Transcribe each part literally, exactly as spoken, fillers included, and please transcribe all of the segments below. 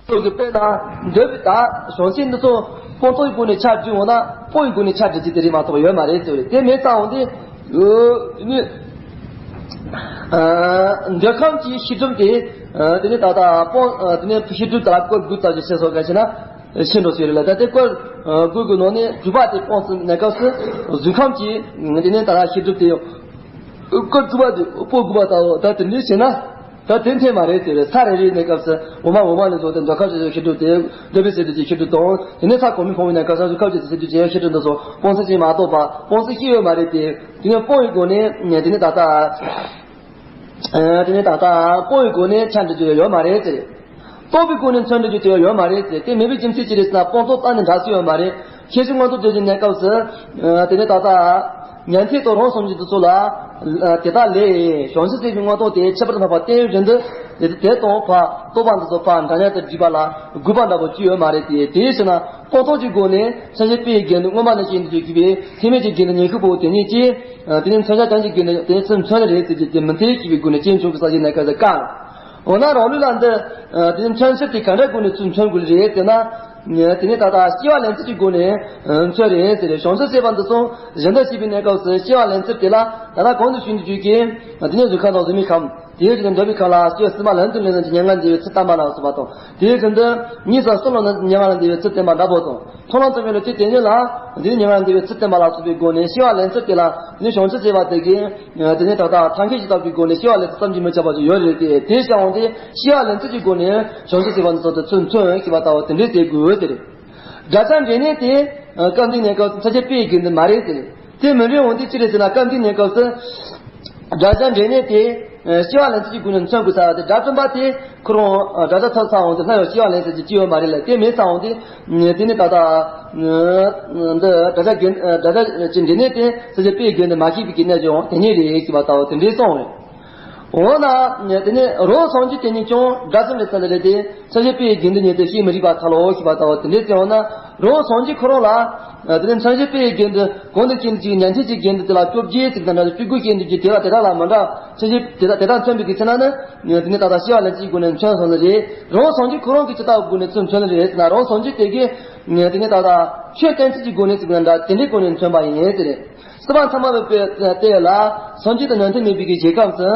དེ་དཔེར་ན་འདོད་པའི་དག་བྱང་ཆུབ་འདི་ཚོ་སྤོང་ཐོབ་ཀྱི་སྒོ་ནས་ཆ་བསྒྲིགས་འོང་ན་སྤོང་བའི་སྒོ་ནས་ཆ་བསྒྲིགས་རྒྱུ་དེ་རེད་མ་གཏོགས་ཡོད་མ་རེད་ཟེར་བ་རེད། དེ་མེད་ཙང་འོང་དེ། དེ་ནི། འདོད་ཁམས་ཀྱི་ཤེས་སྒྲིབ་དེ། དེ་ནི་ད་ལྟ་སྤོང་། དེ་ནི་ཤེས་སྒྲིབ་དག་ལ་སྐོར་དགུ་ཙམ་ཞིག་བཤད་སོང་ག་ཞེ་ན། ཤེས་འགྲོ་ཟེར་ལ་ད་ལྟའི་སྐོར་དགུ་གི་ནང་ནས་དྲུག་པ་དེ་སྤོང་ཟིན་ན་སྐབས་སུ་གཟུགས་ཁམས་ཀྱི་དེ་ནི་ད་ལྟ་ཤེས་སྒྲིབ་དེ་སྐོར་དྲུག་པ་དེ་སྤོང་དགོས་པ་ལྟ་བུ་ད་དེ་འདྲའི་བྱས་ན། ད་དེ་འཐད་མ་རེད་ཟེར་རེད། ས་རེ་རེ་ནས་སྐབས་སུ་འོ་མ་འོ་མ་ལས་བཟོ་སྟེ་འདོད་ཁམས་ཀྱི་ཤེས་སྒྲིབ་དེ་འདོད་པའི་ཟེར་དུས་ཀྱི་ཤེས་སྒྲིབ་དང་དེ་ནས་ས་གོང་མའི་ཕུང་པོའི་ནས་སྐབས་སུ་གཟུགས་ཁམས་ཀྱི་ཟེར་དུས་ཀྱི་ཤེས་སྒྲིབ་འདི་ཚོ་སྤོང་ཚུལ་ཅིག་མ་གཏོགས་པ་སྤོང་ཚུལ་ཅིག་ཡོད་མ་རེད་དེ། དེ་ནས་སྤོང་བའི་སྒོ་ནས་དེ་ནས་ད་ལྟ། དེ་ནས་ད་ལྟ་སྤོང་བའི་སྒོ་ནས་ཆ་འདྲི་རྒྱུ་ཡོད་མ་རེད་ཟེར། རྟོགས་པའི་སྒོ་ནས་མཚོན་འདྲི་རྒྱུ་དེ་ཡོད་མ་རེད་ཟེར། དེ་མེད་པའི་རྒྱུ་མཚན་ཅི་རེད་ཟེར་ན་སྤོང་རྟོགས་རྩ་ནས་འདྲ་སུ་ཡོད་མ་རེད། ཁྱད་ཆོས་མངོན་རྟོགས་རྒྱུ་ནས་སྐབས་སུ། དེ་ནས་ད་ལྟ། ཉན་ཐོས་དང་རང་སངས་རྒྱས་འདི་ཚོ་ལ། དེ་དག་ལས་བྱང་ཆུབ་སེམས་ཀྱི་མངོན་རྟོགས་དེ་ཁྱད་པར་དུ་འཕགས་པ་བསྟན་ཡོད་བཞིན་དུ། དེ་དེ་དང་ཕར་རྟོགས་པ་འདི་ཚོ་ཕར་འདྲ་མཉམ་དུ་སྒྲིག་པ་ལ་དགོས་པ་འདྲ་པོ་ཅི་ཡོད་མ་རེད་དེ། དེའི་ཕྱིར་ན་སྤོང་རྟོགས་ཀྱི་སྒོ་ནས་མཚོན་བྱེད་དཔེ་ཡི་དགེ་འདུན་སྔོན་མ་ནས་བྱས་འདུག་གི་བའི་ཐེག་དམན་གྱི་དགེ་འདུན་ཉི་ཤུ་པོ་དེ་ཉིད་ཀྱིས། དེ་ནས་མཚོན་བྱ་ཅན་གྱི་དགེ་འདུན་དེ་ཚུར་མཚོན་རེད་ཟེར་གྱི་དེ་མི་འཐད་ཀྱི་བའི་སྒོ་ནས་སྤྱན་ཆུང་གི་ས་ཞིག་ནས་སྐབས་སུ་བཀག་འོ་ན་རང་ལུགས་ལ་འདི། དེ་ནས་མཚོན་བྱེད་དེ་ག་འདྲ་སྒོ་ནས་ཚུར་མཚོན་དགོས་རེད་ཟེར་ན། དེ་ནས་ད་ལྟ་སྐྱེ་བ་ལེན་ཚུལ་གྱི་སྒོ་ནས་མཚོན་རེད་ཟེར་རེད། བྱང་ཆུབ་སེམས་དཔའ་འདི་ཚོ་གཞན་དག་བྱེད་པའི་གནས་སྐབས་སུ་སྐྱེ་བ་ལེན་ཚུལ་དེ་ལ་ད་ལྟ་གོང་དུ་ཞུས་འདུག་རྒྱུ་གི། དེ་ནས་གཟུགས་ཁམས་དང་གཟུགས་མེད་ཁམས་དེའི་རྒྱུད་དུ་འདོད་པའི་ཁམས་ལ་སྐྱེ་བ་ཕྱི་མ་ལན་དུ་ལེན་ནས་ཀྱི་མྱ་ངན་འདས་པའི་ཚུལ་བསྟན་པ་ལ་སོགས་པ་དང་། དེའི་རྒྱུད་དུ་གཉིས་སུ་གསུམ་ལ་ནི་མྱ་ངན་ལས་འདས་པའི་ཚུལ་བསྟན་པ་འདྲ་པོ་དང་། མཐོང་ལམ་དུ་མེད་ལ་དེ་དེ་ཉིད་ལ་འདིའི་མྱ་ངན་ལས་འདས་པའི་ཚུལ་བསྟན་པ་ལ་སོགས་པའི་སྒོ་ནས་སྐྱེ་བ་ལེན་ཚུལ་དེ་ལ་དེ་ནས་བྱང་ཆུབ་སེམས་དཔའ་དེ་གིས། དེ་ནས་ད་ལྟ་ཐབས་མཁས་ཀྱི་ཐབས་ཀྱི་སྒོ་ནས་སྐྱེ་བ་ལེན་ཚུལ་བསམ་གྱིས་མི་ཁྱབ་པ་ཅིག་ཡོད་རེད་དེ། དེ་བྱ་བ་དེ་སྐྱེ་བ་ལེན་ཚུལ་གྱི་སྒོ་ནས་བྱང་ཆུབ་སེམས་དཔའ་འདི་ཚོ་དེ་ཚུར་མཚོན་ཞེས་པ་ལྟ་བུ་དེ་འདྲའི་ཟེར་དགོས་ཟེར། དགྲ་བཅོམ་འབྲས་གནས་དེ། སྐབས་འདིའི་གནས་སྐབས་མཚོན་བྱེད་དཔེ་ཡི་དགེ་འདུན་མ་རེད་ཟེར། དེ་མི་འདྲའི་འོང་དུས་ཅི་རེད་ཟེར་ན་སྐབས་འདིའི་གནས་སྐབས་སུ། དགྲ་བཅོམ་འབྲས་གནས་དེ། སྐྱེ་བ་ལེན་ཚུལ་གྱི་སྒོ་ནས་མཚོན་དགོས་ས་དེ་དགྲ་བཅོམ་པ་དེ་ཁོ་རང་དགྲ་བཅོམ་ཐོབ་ཚར་འོང་དུས་སླར་ཡང་སྐྱེ་བ་ལེན་ཚུལ་ཅིག་ཅི་ཡོད་མ་རེད་ལ། དེ་མེད་ཙང་འོང་དུས། དེ་ནི་ད་ལྟ། འདི་དགྲ་བཅོམ་དགེ་དགྲ་བཅོམ་གྱི་འབྲས་གནས་དེ་མཚོན་བྱེད་དཔེ་ཡི་དགེ་འདུན་མ་ཤེས་པའི་གི་གནས་ཀྱང་དེ་ཉིད་རེད་ཞེས་པ་ལྟ་བུ་དེ་འདྲའི་གསུངས་རེད། འོ་ན། དེ་ནས་རང་སངས་རྒྱས་དེ་ཉིད་ཀྱང་དགྲ་བཅོམ་པའི་ཚུལ་རེད་དེ། མཚོན་བྱེད་དཔེ་ཡི་དགེ་འདུན་ཉིད་དུ་ཤེས་མི་རིགས་པར་ཐལ་ལོ་ཞེས་པ་ལྟ་བུ་དེ་འདྲའི་གསུངས་འོ་ན། རང་སངས་རྒྱས་ཁོ་རང་ལ། དེ་ནས་མཚོན་བྱེད་དཔེ་ཡི་དགེ་འདུན་གོང་དུ་བཤད་འདུག་ཅིག་ཉན་ཐོས་ཀྱི་དགེ་འདུན་དེ་ལ་བཅོ་བརྒྱད་ཅིག་དང་འདྲ་བཅུ་དགུ་བཤད་འདུག་ཅིག་དེ་ལ་དེ་དག་ལ་མི་འདྲ་མཚོན་བྱེད་དེ་དག་དེ་དག་མཚོན་པའི་གི་ཚེ་ན་ནི། དེ་ནས་ད་ལྟ་སྐྱེ་བ་ལེན་ཚུལ་གྱི་སྒོ་ནས་མཚོན་སོང་ནི་རེད། རང་སངས་རྒྱས་ཁོ་རང་གི་ཅི་ལྟ་བུའི་སྒོ་ནས་ཚུར་མཚོན་ནི་རེད་ཟེར་ན་རང་སངས་རྒྱས་དེ་གིས། དེ་ནས་ད་ལྟ་ཆོས་བསྟན་ཚུལ་གྱི་སྒོ་ནས་ཟེར་བ་འདྲ་དེ་འདྲའི་སྒོ་ནས་མཚོན་པ་ཡིན་ཟེར་རེད། སྲིད་པ་ཐ་མལ་པའི་དཔེ་ལ་སངས་རྒྱས་དང་ཉན་ཐོས་མེད་པའི་གི་རྗེས་སྐབས་སུ།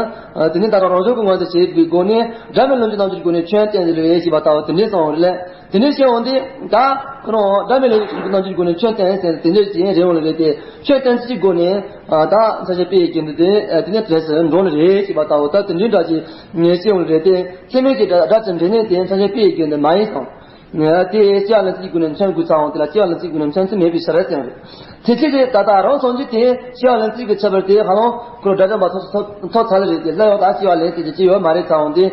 དེ་ནས་ད་ལྟ་རང་བྱུང་གི་ངོས་དུ་བྱེད་པའི་སྒོ་ནས་སྒྲ་མེད་ལྷན་སྐྱེས་རྣམ་འགྱུར་སྒོ་ནས་ཆོས་བསྟན་ཟེར་རེད་ཞེས་པ་ལྟ་བུ་དེ་འདྲའི་གསུངས་རེད། དེ་འདྲའི་བཤད་འོང་དུས་ད་ཁོ་རང་སྒྲ་མེད་ལྷན་སྐྱེས་རྣམ་འགྱུར་སྒོ་ནས་ཆོས་བསྟན་ཟེར་དེ་འདྲའི་ཅིག་རེད་འོང་ལེ་རེད་དེ། ཆོས་བསྟན་ཚུལ་གྱི་སྒོ་ནས་ད་མཚོན་བྱེད་དཔེ་ཡི་དགེ་འདུན་དེ་དེ་ནས་གྲས་སུ་འགྲོ་ནི་རེད་ཞེས་པ་ལྟ་བུ་ད་དེ་འདྲའི་འདྲ་ཅིག་ངས་བཤད་འོང་ལེ་རེད་དེ། ཚད་མེད་ཀྱི་དགྲ་བཅོམ་འབྲས་གནས་དེ་མཚོན་བྱེད་དཔེ་ཡི་དགེ་འདུན་མ་ཡིན་ཙང་། དེ་སྐྱེ་བ་ལེན་ཚུལ་གྱི་སྒོ་ནས་མཚོན་དགོས་ཙང་དེ་ལ་སྐྱེ་བ་ལེན་ཚུལ་གྱི་སྒོ་ནས་མཚོན་ཚུལ་མེད་པའི་ཕྱིར་ཟེར་བ་རེད། དེ་ཚེ་དེ་ད་ལྟ་རང་སངས་རྒྱས་དེ་སྐྱེ་བ་ལེན་ཚུལ་གྱི་ཁྱད་པར་དེ་ཧ་ལམ་ཁོ་རང་དགྲ་བཅོམ་པ་ཐོབ་ཐོབ་ཐོབ་ཚར་ལེ་རེད་དེ་སླར་ཡང་ད་སྐྱེ་བ་ལེན་ཚུལ་གྱི་ཅི་ཡོད་མ་རེད་ཙང་དེ།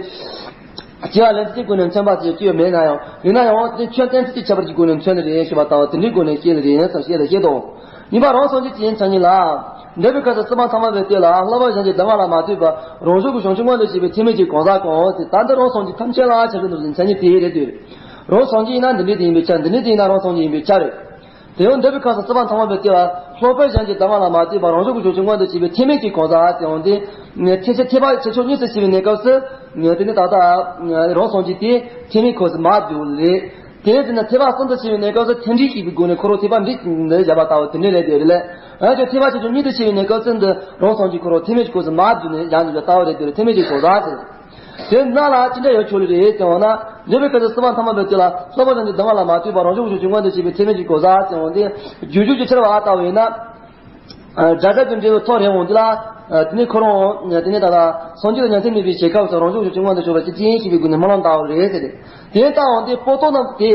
སྐྱེ་བ་ལེན་ཚུལ་གྱི་སྒོ་ནས་མཚོན་པ་ཅིག་ཅི་ཡོད་མེད་ན་ཡང་ཡིན་ན་ཡང་དེ་ཆོས་བསྟན་ཚུལ་གྱི་ཁྱད་པར་གྱི་སྒོ་ནས་མཚོན་ནི་རེད་ཞེས་པ་ལྟ་བུ་དེ་འདྲའི་སྒོ་ནས་བཤད་ལེ་རེད་ཟེར་བཤད་དང་བཤད་དོ། གཉིས་པ་རང་སངས་རྒྱས་ཀྱི་མཚན་ཉིད་ལ། འདོད་པའི་སྐབས་སུ་སྲིད་པ་ཐ་མལ་པའི་དུས་ལ་བསླབ་པ་གཞན་གྱི་གདམས་ངག་ལ་མ་ལྟོས་པར་རང་བྱུང་གི་བྱང་ཆུབ་མངོན་དུ་བྱེད་པའི་ཐེག་དམན་གྱི་གང་ཟག་གང་ཟེར་ད་འདི་རང་སངས་རྒྱས་ཐམས་ཅད་ལ་ཁྱབ་པའི་མཚན་ཉིད་དེ་རེད་དེ། རང་སངས་རྒྱས་ཡིན་ན་འདི་འདྲའི་དེ་ཡིན་པའི་ཕྱིར་འདི་འདྲའི་དེ་ཡིན་ན་རང་སངས་རྒྱས་ཡིན་པའི་ཕྱིར་རེད། དེ་ཡང་འདོད་པའི་སྐབས་སུ་སྲིད་པ་ཐ་མལ་པའི་དུས་ལ་བསླབ་པ་གཞན་གྱི་གདམས་ངག་ལ་མ་ལྟོས་པར་རང་བྱུང་གི་བྱང་ཆུབ་མངོན་དུ་བྱེད་པའི་ཐེག་དམན་གྱི་གང་ཟག་ཟེར་འོང་དུས། ཐེག་ཆེན་ཐེག་པ་ཆེ་ཆུང་གཉིས་སུ་ཕྱེ་བའི་གནས་སྐབས་སུ། དེ་ནི་ད་ལྟ་རང་སངས་རྒྱས་དེ་ཐེག་དམན་ཁོངས་སུ་མ་འདུ་ལེ། དེ་ནས་དེ་ནི་ཐེག་པ་གསུམ་དུ་ཕྱེ་བའི་གནས་སྐབས་སུ་ཐེག་འབྲིང་ཞེས་པའི་སྒོ་ནས་ཁོ་རང་ཐེག་པ་འདི་འདི་བཞག་པ་ལྟ་བུ་དེ་འདྲ་རེད་དེ་རེད་ལེ། ཨ་ཅོ་ཐེག་པ་ཆེ་ཆུང་གཉིས་སུ་ཕྱེ་བའི་གནས་སྐབས་སུ་འདི་རང་སངས་རྒྱས་ཁོ་རང་ཐེག་དམན་གྱི་སྐབས་སུ་མ་བསྡུས་ནས་ཡང་འདི་ལྟ་བུ་རེད་དེ་རེད། ཐེག་དམན་གྱི་གང་ཟག་དེ་རེད། དེ་ནང་ལ་ཅི་འདྲ་ཡོད་ཆོག་ལེ་རེད་ཟེར་བ་ན། འདོད་པའི་སྐབས་སུ་སྲིད་པ་ཐ་མལ་པའི་དུས་ལ་བསླབ་པ་གཞན་གྱི་གདམས་ངག་ལ་མ་ལྟོས་པར་རང་བྱུང་གི་བྱང་ཆུབ་མངོན་དུ་བྱེད་པའི་ཐེག་དམན་གྱི་གང་ཟག་ཟེར་བ་འདི་རྒྱུ་རྒྱུ་ཅིག་ཕྱིར་བ་ལྟ་བུ་ཡིན་ན། དགྲ་བཅོམ་པའི་འབྲས་བུ་ཐོབ་རེ་འོང་དུས་ལ། དེ་ནས་ཁོ་རང་དེ་ནས་ད་ལྟ་སངས་རྒྱས་དང་ཉན་ཐོས་མེད་པའི་ཞལ་ཁམས་སུ་རང་བྱུང་གི་བྱང་ཆུབ་མངོན་དུ་གྱུར་པ་ཅིག་ཅིང་ཞེས་པའི་སྒོ་ནས་སྨོན་ལམ་བཏབ་པ་རེད་ཟེར་ཏེ། དེ་ལྟ་འོང་དུས་སྤོང་རྟོགས་རྣམས་དེ་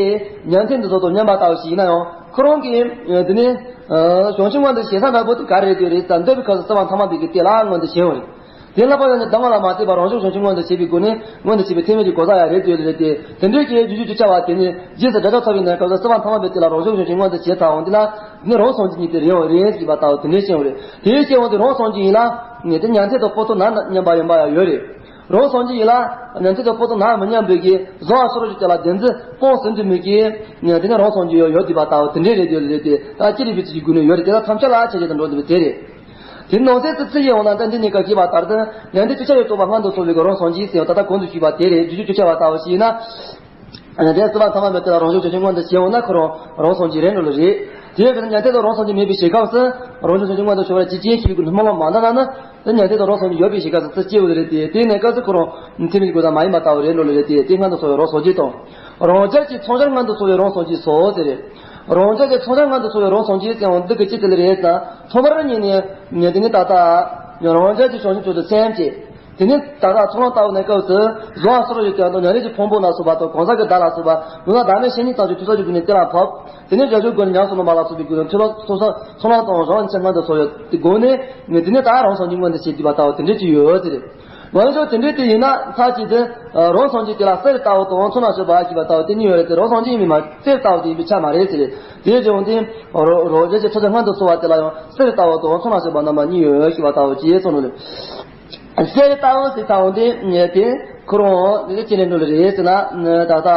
ཉན་ཐོས་འདི་ཚོ་དང་མཉམ་པ་ལྟ་བུ་ཞིག་ཡིན་ན་ཡང་ཁོ་རང་གིས་དེ་ནས་བྱང་ཆུབ་མངོན་དུ་བྱེད་ས་འདྲ་པོ་དེ་ག་རེ་རེད་དེ་རེད་ཙང་འདོད་པའི་སྐབས་སུ་སྲིད་པ་ཐ་མལ་པའི་གི་དེ་ལ་མངོན་དུ་བྱེད་འོང་རེད། དེ་བསླབ་པ་ཡང་ནི་གདམས་ངག་ལ་མ་ལྟོས་པར་རང་བྱུང་བྱང་ཆུབ་མངོན་དུ་བྱེད་པའི་སྒོ་ནས་མངོན་དུ་བྱེད་པའི་ཐེག་དམན་གྱི་གང་ཟག་ཡང་རེད་དེ་རེད་དེ། དེ་འདྲའི་གི་རྒྱུ་རྒྱུ་ཅིག་ཕྱིར་བ་དེ་ནི་རྗེས་སུ་དགྲ་བཅོམ་ཐོབ་པའི་གནས་སྐབས་སུ་སྲིད་པ་ཐ་མལ་པའི་དུས་ལ་རང་བྱུང་བྱང་ཆུབ་མངོན་དུ་བྱེད་ཚར་འོང་དུས་ལ། དེ་ནི་རང་སངས་རྒྱས་ཉིད་དེ་རེད་འོང་རེད་ཅེས་པ་ལྟ་བུ་དེ་འདྲའི་བཤད་འོང་རེད། དེ་བཤད་འོང་དུས་རང་སངས་རྒྱས་ཡིན་ལ། ནི་དེ་ཉན་ཐོས་དང་སྤོང་རྟོགས་ནང་མཉམ་པ་ཡང་མཉམ་པ་ཡང་ཡོད་རེད། རང་སངས་རྒྱས་ཡིན་ལ། ཉན་ཐོས་དང་སྤོང་རྟོགས་ནང་མི་མཉམ་པའི་གི་བཟང་བ་སོགས་རོ་ཅིག་ལ་བདེན་འཛིན་སྤོང་ཟིན་དུ་མི་གི། དེ་ནི་རང་སངས་རྒྱས་ཡོད་ཡོད་དེ་པ་ལྟ་བུ་དེ་འདྲའི་རེད་དེ་རེད་དེ། ད་ཅི་རིགས་པའི་ཚུལ་གྱི་སྒོ་ནས་ཡོད་རེད་དེ་ད་ཐམས་ཅད་ལ་ཆ་བཞག་ཏུ་འགྲོ་དེ་པ་དེ་རེད། དེ་ནང་གསེས་སུ་ཚིག་ཡིན་འོང་ན་ད་འདི་ནི་བཀའ་བརྒྱད་པ་ལྟར་དུ་ཉན་ཐོས་བཅུ་ཆ་ཡོད་རྟོགས་པ་སྔོན་དུ་སོང་བའི་གི་རང་སངས་རྒྱས་ཟེར་བ་ད་ལྟ་གོང་དུ་ཞུས་པ་དེ་རེད། རྒྱུ་རྒྱུ་བཅུ་ཆ་བ་ལྟ་བུ་ཞིག་ཡིན་ན། དེ་སྲིད་པ་ཐ་མ་མེད་དེ་ལ་རང་བྱུང་བྱང་ཆུབ་མངོན་དུ་བྱས་འོང་ན་ཁོ་རང་རང་སངས་རྒྱས་རེད་འགྲོ་ལེ་རེད། དེ་ཡང་ཉན་ཐོས་དང་རང་སངས་རྒྱས་མེད་པའི་ཞིང་ཁམས་སུ་རང་བྱུང་བྱང་ཆུབ་མངོན་དུ་བྱ་བ་ཅི་ཅི་ཞིག་གི་སྣུམ་ལོང་མ་འདང་ན་ན། དེ་ཉན་ཐོས་དང་རང་སངས་རྒྱས་ཡོད་པའི་ཞིང་ཁམས་སུ་སུ་སྐྱེ་བ་རེད་དེ། དེ་ནས་སྐབས་སུ་ཁོ་རང་ཐིམ་པའི་སྒོ་དང་མ་ཡིན་པ་ལྟ་བུ་རེད་འགྲོ་ལེ་རེད་དེ། དེ་སྔོན་དུ་སོང་བའི་རང་སངས་རྒྱས་དང་། རང་རྒྱལ་གྱི་མཚོན་བྱར་སྔོན་དུ་སོང་བའི་རང་སངས་རྒྱས་སོ་ཟེར་རེད། རང་རྒྱལ་གྱི་མཚོན་བྱར་སྔོན་དུ་སོང་བའི་རང་སངས་རྒྱས་ཟེར་བ་འདི་གི་ཅི་དེ་ལ་རེད་ཟེར་ན། ཐོག་མར་ཉིད་ནས་དེ་ནི་ད་ལྟ་རང་རྒྱལ་གྱི་བྱང་ཆུབ་མཆོག་ཏུ་སེམས་བསྐྱེད། དེ་ནས་ད་ལྟ་ཚོགས་ལམ་ལྟ་བུ་ནས་སྐབས་སུ་གཟུགས་ལ་སོགས་ཡོད་ཀྱང་དང་ཉ་རིགས་ཀྱི་ཕུང་པོ་ལ་སོགས་པ་དང་གང་ཟག་གི་བརྡ་ལ་སོགས་པ་ལུས་ལ་བདག་མེད་ཤེས་ཉིད་ཙམ་ཞིག་ཐོས་བསམ་གྱི་སྒོ་ནས་དེ་ལ་བབས། དེ་ནས་རྒྱ་ཆོས་སྒོ་ནས་ཉམས་སུ་ལེན་པ་ལ་སོགས་པའི་སྒོ་ནས་ཐོས་པ་ཚོགས་བསགས་ཚོགས་ལམ་དང་རང་ཉིད་སྔོན་དུ་སོང་ཡོད་དེ་སྒོ་ནས་དེ་ནས་ད་རང་སངས་རྒྱས་མངོན་དུ་བྱེད་དུས་པ་ལྟ་བུ་དེ་འདྲས་ཅིག་ཡོད་ཟེར། མ་ཡིན་ཀྱང་དེ་འདྲས་དེ་ཡིན་ན་མཐའ་གཅིག་ཏུ་རང་སངས་རྒྱས་དེ་ལ་གསེར་ལྟ་བུ་དང་ཚོན་ལ་སྤྱོད་པ་ཞེས་པ་ལྟ་བུ་དེ་གཉིས་ཡོད་རེད་དེ། རང་སངས་རྒྱས་ཡིན་པས་མ་གསེར་ལྟ་བུ་དེ་ཡིན་པས་ཆ་མ་རེད་ཟེར། དེའི་རྗེས་འོང་དེ་རོ་རོ་རྗེ་ཆེ་ཚོགས་ཆེན་སྔོན་དུ་སོང་བ་དེ་ལ་ཡང་གསེར་ལྟ་བུ་དང་ཚོན་ལ་སྤྱོད་པ་རྣམ་པ་གཉིས་ཡོད་ཞེས་པ་ལྟ་བུ་ཅེས་གསུངས་ནུས། གསེར་ལྟ་བུ་ཟེར་ལྟ་བུ་འདི་དེ་ཁོ་རང་དེ་ཅི་ནས་འགྲོ་ལེ་རེད་ཟེར་ན། ད་ལྟ་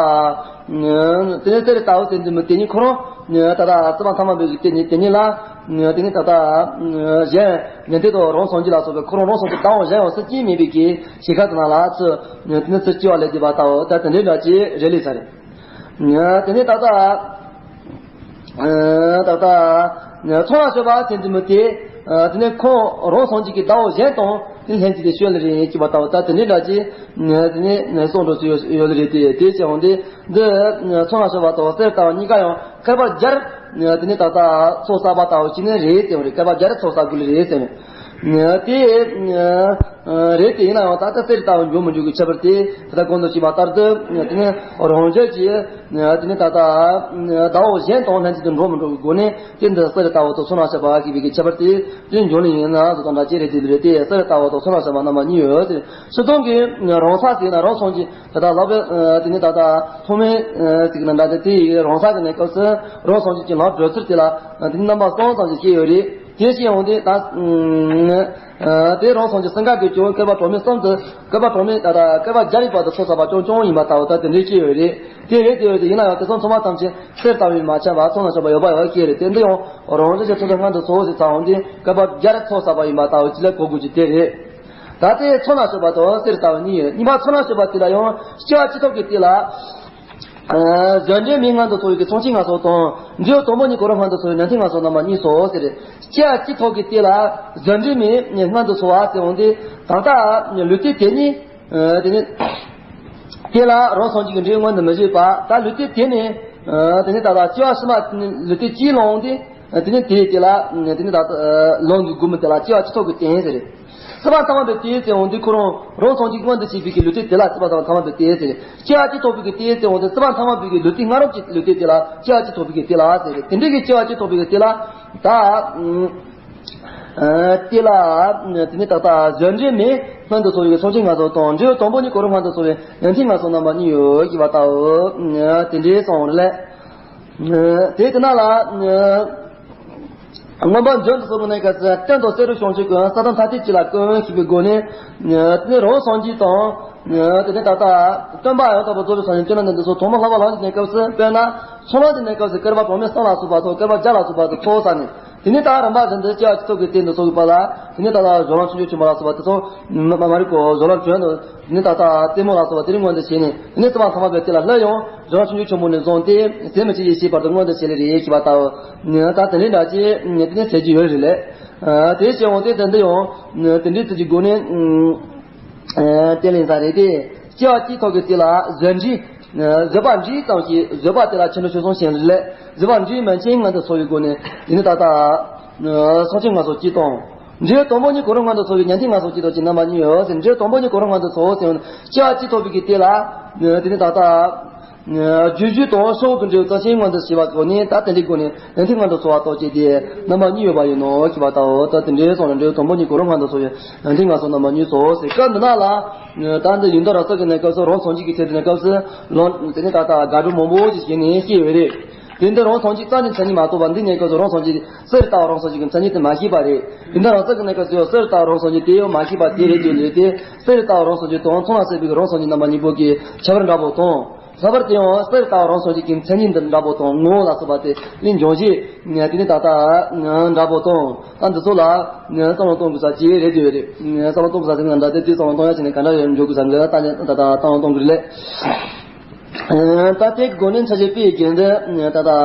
དེ་ནས་གསེར་ལྟ་བུ་ཟེར་འདི་མི་དེ་ཉིད་ཁོ་རང་ད་ལྟ་སྲིད་པ་ཐ་མ་པའི་གི་དེ་ཉིད་དེ་ཉིད་ལ་དེ་ནས་ད་ལྟ་གཞན་ཉན་ཐོས་དང་རང་སངས་རྒྱས་ལ་སོགས་པའི་ཁོ་རང་རང་སངས་རྒྱས་ལྟ་བུ་གཞན་ཡང་སུ་གཅིག་མེད་པའི་གི་ཞིང་ཁམས་དེ་ནང་ལ་ཚུར་དེ་ནས་ཚུར་སྐྱེ་བ་ལེན་བསྡད་པ་ལྟ་བུ་ད་དེ་འདྲའི་འདྲ་ཅིག་རེད་ལེ་ས་རེད། དེ་ནས་ད་ལྟ། ད་ལྟ་ཚོན་ལ་སྤྱོད་པ་དེ་འདི་མི་དེ། དེ་ནས་ཁོང་རང་སངས་རྒྱས་ཀྱི་ཟླ་བ་གཞན་དང་དེ་ལྷན་ཅིག་ཏུ་སྤྱོད་ལེ་རེད་ཅེས་པ་ལྟ་བུ་ད་དེ་འདྲའི་འདྲ་ཅིག་དེ་ནས་གསུང་འགྲོ་ཚུལ་ཡོད་ལེ་རེད་དེ། དེ་བྱས་འོང་དེ་འདི་ཚོན་ལ་སྤྱོད་པ་དང་གསེར་ལྟ་བུ་གཉིས་ཀ་ཡང་བསྐལ་པ་བརྒྱར་དེ་ནས་ད་ལྟ་ཚོགས་བསགས་པ་ལྟ་བུ་ཅིག་ནི་རེད་ཟེར་བ་རེད། བསྐལ་པ་བརྒྱར་ཚོགས་བསགས་དགོས་ལེ་རེད་ཟེར་ནས། དེ་རེད་དེ་ཡིན་ན་ཡང་ད་ལྟ་གསེར་ལྟ་བུ་འགྱུར་མི་འགྱུར་གྱི་ཁྱད་པར་དེ་ད་ལྟ་གོང་དུ་ཞུས་པ་ལྟར་དུ་དེ་ནི་རང་རྒྱལ་གྱི་དེ་ནི་ད་ལྟ་ཟླ་བ་གཞན་དང་ལྷན་ཅིག་ཏུ་འགྲོ་མི་འགྲོ་གི་སྒོ་ནས་དེ་འདི་གསེར་ལྟ་བུ་དང་ཚོན་ལ་སྤྱོད་པ་ཞེས་པའི་ཁྱད་པར་དེ་དེ་འགྱུར་ལེ་ཡིན་ན་བཟོ་དང་འདྲ་ཅི་རེད་དེ་རེད་དེ། གསེར་ལྟ་བུ་དང་ཚོན་ལ་སྤྱོད་པ་རྣམ་པ་གཉིས་ཡོད་དེ། སྤྱིར་བཏང་གི་རང་ས་ཟེར་ན་རང་སངས་རྒྱས་ད་ལྟ་ལྷག་པའི་དེ་ནི་ད་ལྟ་ཐོག་མའི་ཚིག་ན་འདྲ་དེ་དེ་ཡི་རང་ས་གི་གནས་སྐབས་སུ་རང་སངས་རྒྱས་ཀྱི་ལམ་བགྲོད་ཚུལ་དེ་ལ་དེ་ནི་རྣམ་པ་གསུམ་ཙམ་ཞིག་སྐྱེས་ཡོད་རེད། དེ་བཞིན་ཡང་དེ་ད་དེ་རང་སངས་རྒྱས་སེང་གེ་གི་སྐྱོན་བསྐལ་པ་གྲངས་མེད་གསུམ་དུ་བསྐལ་པ་གྲངས་མེད་ད་ལྟ་བསྐལ་པ་བརྒྱ་རིག་པ་དུ་ཚོགས་བསགས་པ་རྐྱང་རྐྱང་ཡིན་པ་ལྟ་བུ་ད་དེ་འདྲའི་སྐྱེ་ཡོད་རེད། དེ་རེད་དེ་ཡོད་དེ་ཡིན་ན་ཡང་དེ་ཚོ་ཚང་མ་ཐམས་ཅད་གསེར་ལྟ་བུ་མ་ཆགས་པ་ཚོན་ལ་སྤྱོད་པ་ཡོད་པ་ཡོད་སྐྱེ་རེད། དེ་འདི་ཡང་རང་རྒྱལ་གྱི་ཚོགས་ཆེན་སྔོན་དུ་སོང་ཟེར་ཚར་འོང་དེ་བསྐལ་པ་བརྒྱར་ཚོགས་བསགས་པ་ཡིན་པ་ལྟ་བུ་ཅི་ལ་གོ་དགོས་ཀྱི་དེ་རེད། ད་ལྟའི་ཚོན་ལ་སྤྱོད་པ་དང་གསེར་ལྟ་བུ་གཉིས་ཡོད། གཉིས་པ་ཚོན་ལ་སྤྱོད་པ་དེ་ལ་ཡང་སྐྱེ་བ་སྤྱི་ཐོག་གི་དེ་ལ། གཟོད་འདྲེ་མི་སྔོན་དུ་སོང་བའི་གི་ཚོགས་ཆེན་ལྔ་སོགས་དང་འབྲས་བུ་དང་པོ་ཉིད་གོ་རིམ་སྔོན་དུ་སོང་བའི་ཉན་ཐོས་ལྔ་སོགས་རྣམ་པ་གཉིས་སོ་ཟེར། སྐྱེ་བ་སྤྱི་ཐོག་གི་དེ་ལ་གཟོད་འདྲེ་མི་སྔོན་དུ་སོང་བ་ཟེར་འོང་དེ་ད་ལྟ་ལུས་རྟེན་དེ་ཉིད་དེ་ནི་དེ་ལ་རང་སངས་རྒྱས་ཀྱི་འབྲས་བུ་མངོན་དུ་མི་བྱེད་པ་ད་ལུས་རྟེན་དེ་ནི་དེ་ནི་ད་ལྟ་སྐྱེ་བ་ཕྱི་མ་ལུས་རྟེན་གཅིག་ལ་འོང་དེ། དེ་ནི་དེའི་དེ་ལ་དེ་ནི་ད་ལྟ་ལོང་གི་དགོས་མི་དེ་ལ་སྐྱེ་བ་སྤྱི་ཐོག་གི་རྟེན་ཟེར། སྲིད་པ་ཐ་མ་པའི་དེའི་ཚེ་འོང་དུས་ཁོ་རང་རང་སངས་རྒྱས་མངོན་དུ་བྱེད་པའི་གི་ལུས་རྟེན་དེ་ལ་སྲིད་པ་ཐ་མ་ཐ་མ་པའི་དེའི་ཚེ་སྐྱེ་བ་སྤྱི་ཐོག་པའི་གི་དེའི་ཚེ་འོང་དུས་སྲིད་པ་ཐ་མ་པའི་གི་ལུས་རྟེན་སྔ་རབས་ཀྱི་ལུས་རྟེན་དེ་ལ་སྐྱེ་བ་སྤྱི་ཐོག་པའི་གི་དེ་ལ་ཟེར། དེ་འདྲའི་གི་སྐྱེ་བ་སྤྱི་ཐོག་པའི་གི་དེ་ལ་ད་དེ་ལ་དེ་ནི་ད་ལྟ་གཟོད་འདྲེ་མི་སྔོན་དུ་སོང་བའི་གི་ཚོགས་ཆེན་ལྔ་སོགས་དང་འབྲས་བུ་དང་པོ་ཉིད་གོ་རིམ་སྔོན་དུ་སོང་བའི་ཉན་ཐོས་ལྔ་སོགས་རྣམ་པ་གཉིས་ཡོད་ཅེས་པ་ལྟ་བུ་དེ་འདྲའི་གསུངས་རེད་ལས། དེ་དེ་ན་ལ། མངོན་པ་མཇུག་ཏུ་སོང་བའི་གནས་སྐབས་སུ་སྟོན་དང་བསེ་རུ་ཤོང་ཆུབ་ཀྱི་ས་དང་མཐའ་ཐིག་གཅིག་ལ་ཀུན་ཞིག་པའི་སྒོ་ནས། དེ་ནས་རང་སངས་རྒྱས་དང་། དེ་ནས་ད་ལྟ་སྟོན་པ་ཡང་དག་པར་རྫོགས་པའི་སངས་རྒྱས་བཅོམ་ལྡན་འདས་སོགས་ཐོག་མར་ལྷག་པར་ལམ་གྱི་གནས་སྐབས་སུ་དཔེར་ན་ཚོགས་ལམ་གྱི་གནས་སྐབས་སུ་བསྐལ་པ་གྲངས་མེད་གསུམ་ལ་སོགས་པ་དང་བསྐལ་པ་བརྒྱ་ལ་སོགས་པ་དང་ཚོགས་བསགས་ནས་དེ་ནས་ད་རིམ་པ་བཞིན་དུ་སྐྱེ་བ་སྤྱི་ཐོག་གི་རྟེན་དུ་སོགས་པ་ལ་དེ་ནས་ད་ལྟ་གཞུང་ལམ་ཆུང་ཆུང་ཆེན་མོ་ལ་སོགས་པ་དེ་ཚོ་མ་མ་རིག་གོ་གཞུང་ལམ་བྱོན་དུ། དེ་ནས་ད་ལྟ་ལྟད་མོ་ལ་སོགས་པ་དེ་རིང་མངོན་དུ་བྱས་ནས་དེ་ནས་རྩ་བ་ཐ་མ་པའི་དེ་ལ་སླར་ཡང་གཞུང་ཆུང་ཆུང་ཆེན་མོ་ནས་བཟུང་སྟེ་ཟད་མི་ཤེས་པའི་ཤེས་པར་དུ་མངོན་དུ་བྱེད་ལེ་རེད་ཞེས་པ་ལྟ་བུ། ད་དེ་འདྲའི་འདྲ་ཅིག་དེ་ནས་ཟེར་གྱི་ཡོད་རེད་ལས། དེ་བྱས་འོང་སྟེ་དེ་འདི་ཡང་དེ་འདྲའི་ཚུལ་གྱི་སྒོ་ནས་བསྟན་ལེན་ས་རེད་དེ། སྐྱེ་བ་སྤྱི་ཐོག་གི་དེ་ལ་གཟོད་འདྲེ། བཟོད་པ་འདྲེ་ཙམ་ཞིག་བཟོད་པ་དེ་ལ་ཆེ་འགྲོ་ཆོས་གསུམ་ཞིག་ལས་བཟོད་པ་འདྲེ་མན་ཆད་སྔོན་དུ་སོང་བའི་སྒོ་ནས་དེ་ནི་ད་ལྟ། སངས་རྒྱས་ལྔ་སོགས་གཅིག་དང་། འབྲས་བུ་དང་པོ་ཉིད་གོ་རིམ་སྔོན་དུ་སོང་བའི་ཉན་ཐོས་ལྔ་སོགས་གཅིག་དང་གཅིག་རྣམ་པ་གཉིས་ཡོད་ཟེར། འབྲས་བུ་དང་པོ་ཉིད་གོ་རིམ་སྔོན་དུ་སོང་ཟེར་བ་ནི་སྐྱེ་བ་སྤྱི་ཐོག་པའི་གི་དེ་ལ། དེ་ནི་ད་ལྟ། རྒྱུ་རྒྱུ་དང་ཕྱོགས་ཀྱི་འབྲས་བུ་ཙམ་ཞིག་སྔོན་དུ་ཞེས་པ་གོ་ནས་ད་དེ་འདྲའི་སྒོ་ནས་ཉན་ཐོས་སྔོན་དུ་སོང་བ་ལྟོས་ཀྱི་དེ་རྣམ་པ་གཉིས་ཡོད་པ་ཡིན་ནོ་ཞེས་པ་ལྟ་བུ། ད་དེ་འདྲའི་སོང་ལ་འབྲས་བུ་དང་པོ་ཉིད་གོ་རིམ་སྔོན་དུ་སོང་བའི་ཉན་ཐོས་ལྔ་སོགས་རྣམ་པ་གཉིས་སོ་ཟེར། སྐབས་འདི་ན་ལ། ད་འདི་ཡོན་ཏན་རབ་གསལ་གྱི་གནས་སྐབས་སུ་རང་སངས་རྒྱས་ཀྱི་ཚེ་འདི་གནས་སྐབས་སུ་ལོ་དེ་ནི་ད་ལྟ་དགག་སྒྲུབ་མང་པོ་ཞིག་བྱས་ནས་བཤད་ཡོད་རེད། དེ་འདི་རང་སངས་རྒྱས་ཙམ་གྱི་མཚན་ཉིད་མ་རྟོགས་པ་འདི་གནས་སྐབས་སུ་རང་སངས་རྒྱས་གསེར་ལྟ་བུ་རང་སངས་རྒྱས་ཀྱི་མཚན་ཉིད་དེ་མ་ཤེས་པ་རེད། དེ་འདི་རང་སངས་རྒྱས་ཀྱི་གནས་སྐབས་སུ་ཡང་གསེར་ལྟ་བུ་རང་སངས་རྒྱས་དེ་ཡང་མ་ཤེས་པ་དེ་རེད་དེ་རེད་དེ། གསེར་ལྟ་བུ་རང་སངས་རྒྱས་དང་ཚོན་ལ་སྤྱོད་པའི་རང་སངས་རྒྱས་རྣམ་པ་གཉིས་པོ་གི་ཁྱད་པར་འདྲ་པོ་དང་། ལྷག་པར་དུ་ཡང་གསེར་ལྟ་བུ་རང་སངས་རྒྱས་ཀྱི་མཚན་ཉིད་འདི་འདྲ་པོ་དང་ངོ་བོ་ལ་སོགས་པ་དེ་ནི་འབྱུང་བཞི་དེ་ནི་ད་ལྟ་འདྲ་པོ་དང་ད་འདི་ཚོ་ལ་བསམ་བློ་གཏོང་དགོས་ས་ཅིག་རེད་དེ་རེད། བསམ་བློ་གཏོང་དགོས་ས་ཟེར་ན་འདྲ་དེ་དེ་བསམ་བློ་གཏོང་ཡ་བྱས་ནས་ག་འདྲ་ཡོད་འཇོག་དགོས་ས་འདི་ད་ད་ད་བསམ་བློ་གཏོང་དགོས་རེད་ལས། ད་དེའི་སྒོ་ནས་མཚན་ཉིད་དཔེའི་རྒྱན་འདི་ད་ལྟ་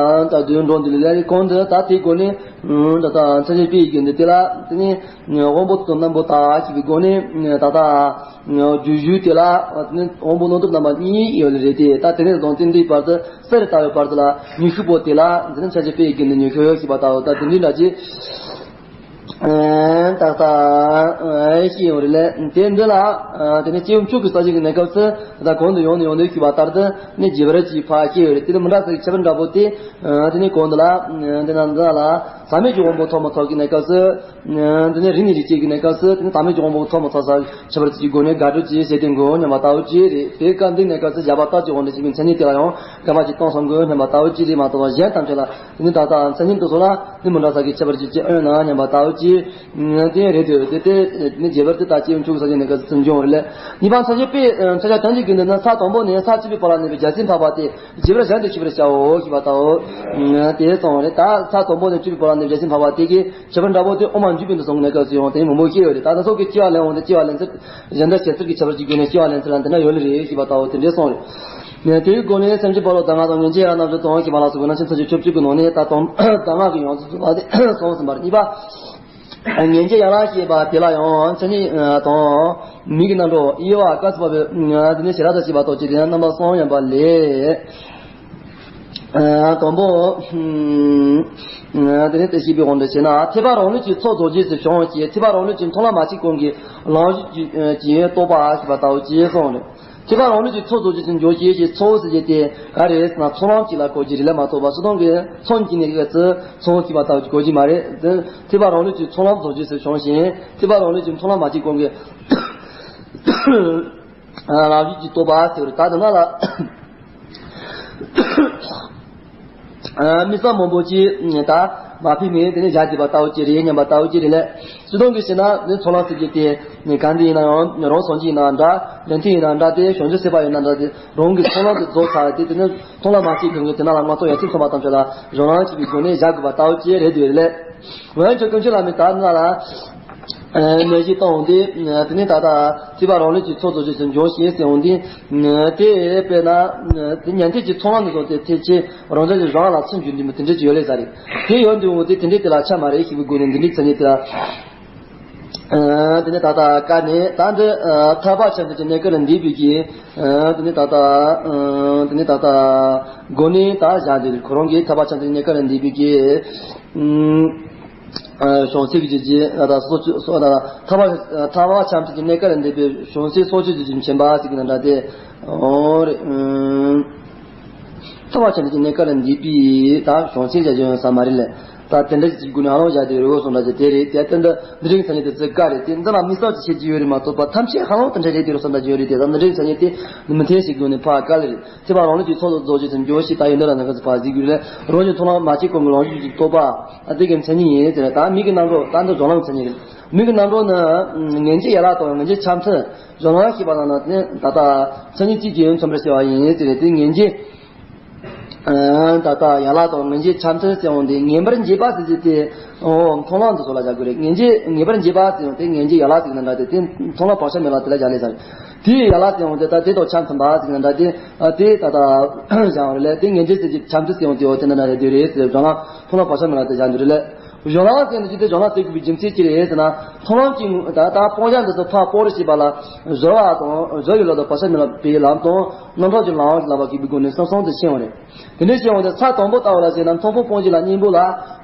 ད་དུས་འགྲོ་འདི་ལས་གོང་དུ་ད་དེའི་སྒོ་ནས་ད་ལྟ་མཚན་ཉིད་དཔེའི་རྒྱན་འདི་དེ་ལ་དེ་ནས་དབང་པོ་དང་རྣམ་པ་དག་ཅེས་པའི་སྒོ་ནས་ད་ལྟ་རྒྱུ་རྒྱུ་དེ་ལ་དེ་ནས་དབང་པོ་རྣམ་རྟོག་རྣམ་པ་གཉིས་ཡོད་ལེ་རེད་དེ། ད་དེ་ནས་བཟུང་སྟེ་འདིའི་བར་དུ་གསལ་རུ་ལྟ་བའི་བར་དུ་ལ་ཉི་ཤུ་པོ་དེ་ལ་འདི་ནི་མཚན་ཉིད་དཔེའི་རྒྱན་འདི་ཉི་ཤུ་ཡོད་ཞེས་པ་ལྟ་བུ་ད་དེ་འདྲའི་འདྲ་ཅིག་ད་ལྟ་ཤེས་ཡོང་རེད་ལས། དེ་འདི་ལ་དེ་ནས་སྐྱེ་བོ་མཆོག་གི་ས་གཞི་གི་གནས་སྐབས་སུ་ད་གོང་དུ་ཡོང་ནས་ཡོང་དུས་ཞུས་པ་ལྟར་དུ་ནི་རྒྱས་པར་གྱིས་ཕར་སྐྱེ་ཡོད་རེད། དེ་ནི་མི་འདྲ་ས་གི་ཁྱད་པར་འདྲ་པོ་དེ་དེ་ནས་གོང་དུ་ལ་དེ་ན་འདི་ལ་ཟག་མེད་ཀྱི་དབང་པོ་ཐོབ་མ་ཐོབ་ཀྱི་གནས་སྐབས་སུ། དེ་ནས་རིག་གནས་རིག་བྱེད་ཀྱི་གནས་སྐབས་སུ་དེ་ནས་ཟག་མེད་ཀྱི་དབང་པོ་ཐོབ་མ་ཐོབ་ས་ཁྱད་པར་གྱི་སྒོ་ནས་དགག་སྒྲུབ་ཀྱི་ཞེས་བསྟན་དགོས་སྙམ་པ་ལྟ་བུ་ཅིག་རེད། དེའི་སྐབས་འདིའི་གནས་སྐབས་སུ་བཞག་པ་ལྟར་གྱི་དབང་དུ་བྱས་པའི་མཚན་ཉིད་དེ་ལ་ཡང་དགག་པ་ཅིག་གཏོང་བསམ་དགོས་སྙམ་པ་ལྟ་བུ་ཅིག་རེད་མ་གཏོགས་པ། གཞན་ཐམས་ཅད་ལ་དེ་ནི་ད་ལྟ་མཚན་ཉིད་དུ་སོགས་ལ་ནི་མི་འདྲ་ས་གི་ཁྱད་པར་ཅིག་ཅིག་ཨེ་ཡོད་ན་སྙམ་པ་ལྟ་བུ་ཅིག་དེ་རེད་འདོད་དེ་དེ་ནི་རྒྱས་པར་དུ་ད་ཅིག་འཆུག་ས་ཀྱི་གནས་སྐབས་སུ་འབྱུང་བ་རེད་ལས། གཉིས་པ་མཚན་ཉིད་དཔེ་མཚན་ཉིད་དོན་གྱི་རྒྱུ་འདི་ནི་ས་དང་པོ་ནས་ས་བཅུ་པའི་བར་ལ་གནས་པའི་རྒྱལ་སྲས་འཕགས་པ་སྟེ། རྒྱས་པར་གཞན་དུ་ཤེས་པར་བྱའོ་ཞེས་པ་ལྟ་བུ། དེ་གསུངས་རེད། ད་ས་དང་པོ་ནས་བཅུ་པའི་བར་ལ་ནི་རྒྱལ་སྲས་འཕགས་པ་དེ་གའི་ཁྱད་པར་འདྲ་པོ་དེ་དབུ་མ་འཇུག་པའི་འདུ་གསུམ་གནས་སྐབས་སུ་ཡང་དེ་མང་པོ་སྐྱེ་ཡོད་རེད། ད་ལྟ་སོགས་ཀྱི་སྐྱེ་བ་ལེན་འོང་དུས་སྐྱེ་བ་ལེན་ཚུལ་གཞན་དག་བྱེད་ཚུལ་གྱི་ཁྱད་པར་གྱི་སྒོ་ནས་སྐྱེ་བ་ལེན་ཚུལ་ལ་འདི་འདྲ་ཡོད་ལེ་རེད་ཞེས་པ་ལྟ་བུ་དེ་འདྲས་གསུངས་རེད། དེའི་སྒོ་ནས་སེམས་ཅན་ཕ་རོལ་ལྡན་ལྔ་དང་མངོན་བརྗོད་ཡ་རབས་ཀྱི་དོན་གྱི་མ་ལ་སོགས་པའི་རྣམ་བཤད་མཚན་ཉིད་བཅུ་གཅིག་གི་ནང་ནས་ད་དོན་ལྡན་ལྔ་གི་ཡོངས་སུ་རྫོགས་པ་དེ་གསུངས་ཟིན་པ་རེད། གཉིས་པ། ངེས་འབྱེད་ཡན་ལག་ཞེས་པ་དེ་ལ་ཡང་མཚན་ཉིད་དང་མིང་གི་རྣམ་གྲངས་དབྱེ་བ་བཀར་ཚུགས་པ་བས་དེ་ནས་ཞེ་དྲག་ཏུ་བྱས་པ་རྟོགས་ཀྱི་དེ་ཡང་རྣམ་པ་གསུམ་ཡོད་པ་ལས། དང་པོ། དེ་ནས་དེ་ཞེས་པའི་དབང་དུ་བྱས་ན་ཐེག་པ་རང་ལུགས་ཀྱི་ཚོགས་རྫོགས་རྗེས་སུ་བྱུང་ཞེས་ཐེག་པ་རང་ལུགས་ཀྱི་མཐོང་ལམ་མ་སྐྱེས་གོང་གི་ལམ་གཞི་གྱི་རྟོགས་པ་ཞེས་པ་ལྟ་བུ་ཅེས་གསུངས་རེད། ཐེག་པ་རང་ལུགས་ཀྱི་ཚོགས་རྫོགས་རྗེས་སུ་འཇོག་ཅེས་ཀྱི་ཚོགས་ཟེར་རྒྱུ་དེ་ག་རེ་ཟེར་ན་ཚོགས་ལམ་གཅིག་ལ་གོ་རྒྱུ་རེད་ལས་མ་གཏོགས་པ་སོ་སོ་གི་ཚོགས་གཉིས་ཀྱི་སྐབས་སུ་ཚོགས་ཞེས་པ་ལྟ་བུ་གོ་རྒྱུ་མ་རེད། ཐེག་པ་རང་ལུགས་ཀྱི་ཚོགས་ལམ་རྫོགས་རྗེས་སུ་བྱུང་ཞིང་ཐེག་པ་རང་ལུགས་ཀྱི་མཐོང་ལམ་མ་སྐྱེས་གོང་གི་ལམ་གཞི་གྱི་རྟོགས་པ་ཟེར་བ་རེད། ད་དེ་ན་ལ། དམིགས་བསལ་མང་པོ་ཅིག་ད་མ་ཕེབས་མེད་དེ་ནས་བཞག་བསྡད་པ་ལྟ་བུ་ཅིག་རེད་སྙམ་པ་ལྟ་བུ་ཅིག་རེད་ལས། སྤྱིར་བཏང་གི་བཤད་ན་ནི་ཚོགས་ལམ་ཟེར་རྒྱུ་དེ་ནི་གང་འདི་ཡིན་ན་ཡང་རང་སངས་རྒྱས་ཡིན་ན་འདྲ། ལན་ཐེ་ཡིན་ན་འདྲ་སྟེ་བྱང་ཆུབ་སེམས་དཔའ་ཡིན་ན་འདྲ་སྟེ་རང་གི་ཚོགས་ལམ་དེ་རྫོགས་ཚར་ཏེ་དེ་ནི་མཐོང་ལམ་མ་སྐྱེས་གོང་གི་དེ་ན་ལ་སྔོན་ཐོག་ཡ་མཚན་མཚོན་པ་ཙམ་ཞིག་ལ་གཞུང་ལམ་གཅིག་གི་སྒོ་ནས་བཞག་དགོས་པ་ལྟ་བུ་ཅིག་རེད་འདོད་རེད་ལས། འོན་ཀྱང་དཀོན་མཆོག་བླ་མས་ད་ང་ལ། ནད་གཞི་བཏང་འོང་དུས། དེ་ནས་ད་ལྟ་ཐེག་པ་རང་ལུགས་ཀྱི་ཚོགས་རྫོགས་རྗེས་སུ་འཇོག་ཞེས་ཟེར་འོང་དུས། དེ་དཔེར་ན། དེ་ཉན་ཐོས་ཀྱི་ཚོགས་ལམ་ནས་བཟུང་སྟེ་ཐེག་ཆེན་རང་རྒྱལ་གྱི་རང་ལ་ཚུར་འཇུག་འདུན་པ་དེ་འདྲ་ཅིག་ཡོད་ལེ་ས་རེད། དེ་ཡོད་འདུན་འོང་དུས་དེ་འདྲའི་དེ་ལ་ཆ་མ་རེད་ཞེས་པའི་སྒོ་ནས་འདི་འདྲའི་མཚན་ཉིད་དེ་ལ། དེ་ནས་ད་ལྟ་བཀའ་ནས་ད་འདི་ཐར་པ་ཆ་མཐུན་གྱི་གནས་སྐབས་ལ་འདུས་པའི་གི། དེ་ནས་ད་ལྟ། དེ་ནས་ད་ལྟ། སྒོ་ནས་ད་བཞག་འདུག་ཁོ་རང་གིས་ཐར་པ་ཆ་མཐུན་གྱི་གནས་སྐབས་ལ་འདུས་པའི་གི། བྱང་སེམས་ཀྱི་རྒྱུད་ཀྱི་ད་སོ་སོ་ད་ཐར་པ་ཐར་པ་ཆ་མཐུན་གྱི་གནས་སྐབས་ལ་འདུས་པའི་བྱང་སེམས་སོ་སོའི་རྒྱུད་ཀྱི་མཁྱེན་པ་ཟེར་གྱི་ན་འདྲ་སྟེ། འོ་རེད། ཐར་པ་ཆ་མཐུན་གྱི་གནས་སྐབས་ལ་འདུས་པའི་ད་བྱང་སེམས་བྱ་རྒྱུ་ཡོང་ས་མ་རེད་ལས། ད་དེ་འདྲ་ཞིག་སྒོ་ནས་ཨ་ལོང་བྱ་དེ་རེད་འོ་སོང་འདྲ་ཅིག་དེ་རེད་དེ་ལྟ་འདི་འདི་རིགས་མཚན་ཉིད་དེ་ཚོ་བཀའ་རེད་དེ་འདི་ལ་དམིགས་བསལ་གྱི་བཤད་རྒྱུ་ཡོད་རེད་མ་གཏོགས་པ་ཐམས་ཅད་ཧ་ལམ་དེ་འདྲ་རེད་དེ་རོ་སོང་འདྲ་ཅིག་ཡོད་རེད་དེ་ད་འདི་འདྲའི་མཚན་ཉིད་དེ་མི་མཐུན་ཞིག་སྒོ་ནས་ཕར་བཀའ་ལ་རེད། ཐེག་པ་རང་ལུགས་ཀྱི་ཚོགས་རྫོགས་རྗེས་སུ་འཇོག་ཞེས་ད་ཡོན་ཏན་ར་ན་ག་ཚོད་ཕར་གཟིགས་དགོས་ལས་རང་བཞིན་མཐོང་ལམ་མ་སྐྱེས་གོང་གི་ལམ་གཞི་གི་རྟོགས་པ། ཨ་དེ་གི་མཚན་ཉིད་ཡིན་ཟེར་ད་མིང་གི་རྣམ་གྲངས་ད་འདི་སྦྱོར་ལམ་མཚན་ཉིད་རེད། མིང་གི་རྣམ་གྲངས་ནི་ངེས་འབྱེད་ཡན་ལག་དང་ངེས་འབྱེད་ཆ་མཐུན་སྦྱོར་ལམ་ཞེས་པ་ལ་ནི་ད་ལྟ་མཚན་ཉིད་གཅིག་གིས་མཚོན་པར་བྱ་བ་ཡིན་ཟེར་ཏེ་ངེས་འབྱེད། ད་ལྟ་ཡན་ལག་དང་ངེས་འབྱེད་ཆ་མཐུན་ཟེར་འོང་དེ་ངེས་པར་འབྱེད་པ་ཟེར་རྒྱུ་དེ་འོ་མཐོང་ལམ་འདི་ཚོ་ལ་བཞག་དགོས་རེད། ངེས་འབྱེད་ངེས་པར་འབྱེད་པ་ཟེར་འོང་དེ་ངེས་འབྱེད་ཡན་ལག་ཟེར་གྱི་ན་འདྲ་དེ་དེ་མཐོང་ལམ་བག་ཆགས་མེད་ལ་དེ་ལ་བཞག་ལས་ཟེར། དེའི་ཡན་ལག་ཟེར་འོང་དེ་ད་དེ་དང་ཆ་མཐུན་པ་ཟེར་གྱི་ན་འདྲ་དེ་དེ་ད་ལྟ་བཞག་རེད་ལས་དེ་ངེས་འབྱེད་ཟེར་གྱི་ཆ་མཐུན་ཟེར་འོང་དེ་འོ་དེ་ན་འདྲ་རེད་དེ་རེད་ཟེར་བྱུང་ན་མཐོང་ལམ་བག་ཆགས་མེད་ལ་དེ་བཞག་འདུག་རེད་ལས། སྦྱོར་ལམ་ཟེར་ནས་ཅི་སྟེ་སྦྱོར་ལམ་ཟེར་དགོས་པའི་རྒྱུ་མཚན་ཅི་རེད་ཟེར་ན། མཐོང་ལམ་གྱི་ད་ལྟ་སྤང་བྱ་འདི་ཚོ་ཕར་སྤོང་རེ་བྱེད་པ་ལ་སྦྱོར་བ་དང་སྦྱོར་བའི་ལམ་དང་བག་ཆགས་མེད་ལ་པའི་ལམ་དང་རྣམ་གྲངས་ཀྱི་ལམ་ལ་བབ་ཀྱི་སྒོ་ནས་གསུམ་གསུམ་དུ་ཕྱེ་བ་རེད། དེ་འདྲ་ཕྱེ་བ་དེ་ས་དང་པོ་ལྟ་བུ་ལ་བྱས་ན་མཐོང་སྤང་སྤོང་བྱེད་ལ་གཉེན་པོ་ལ་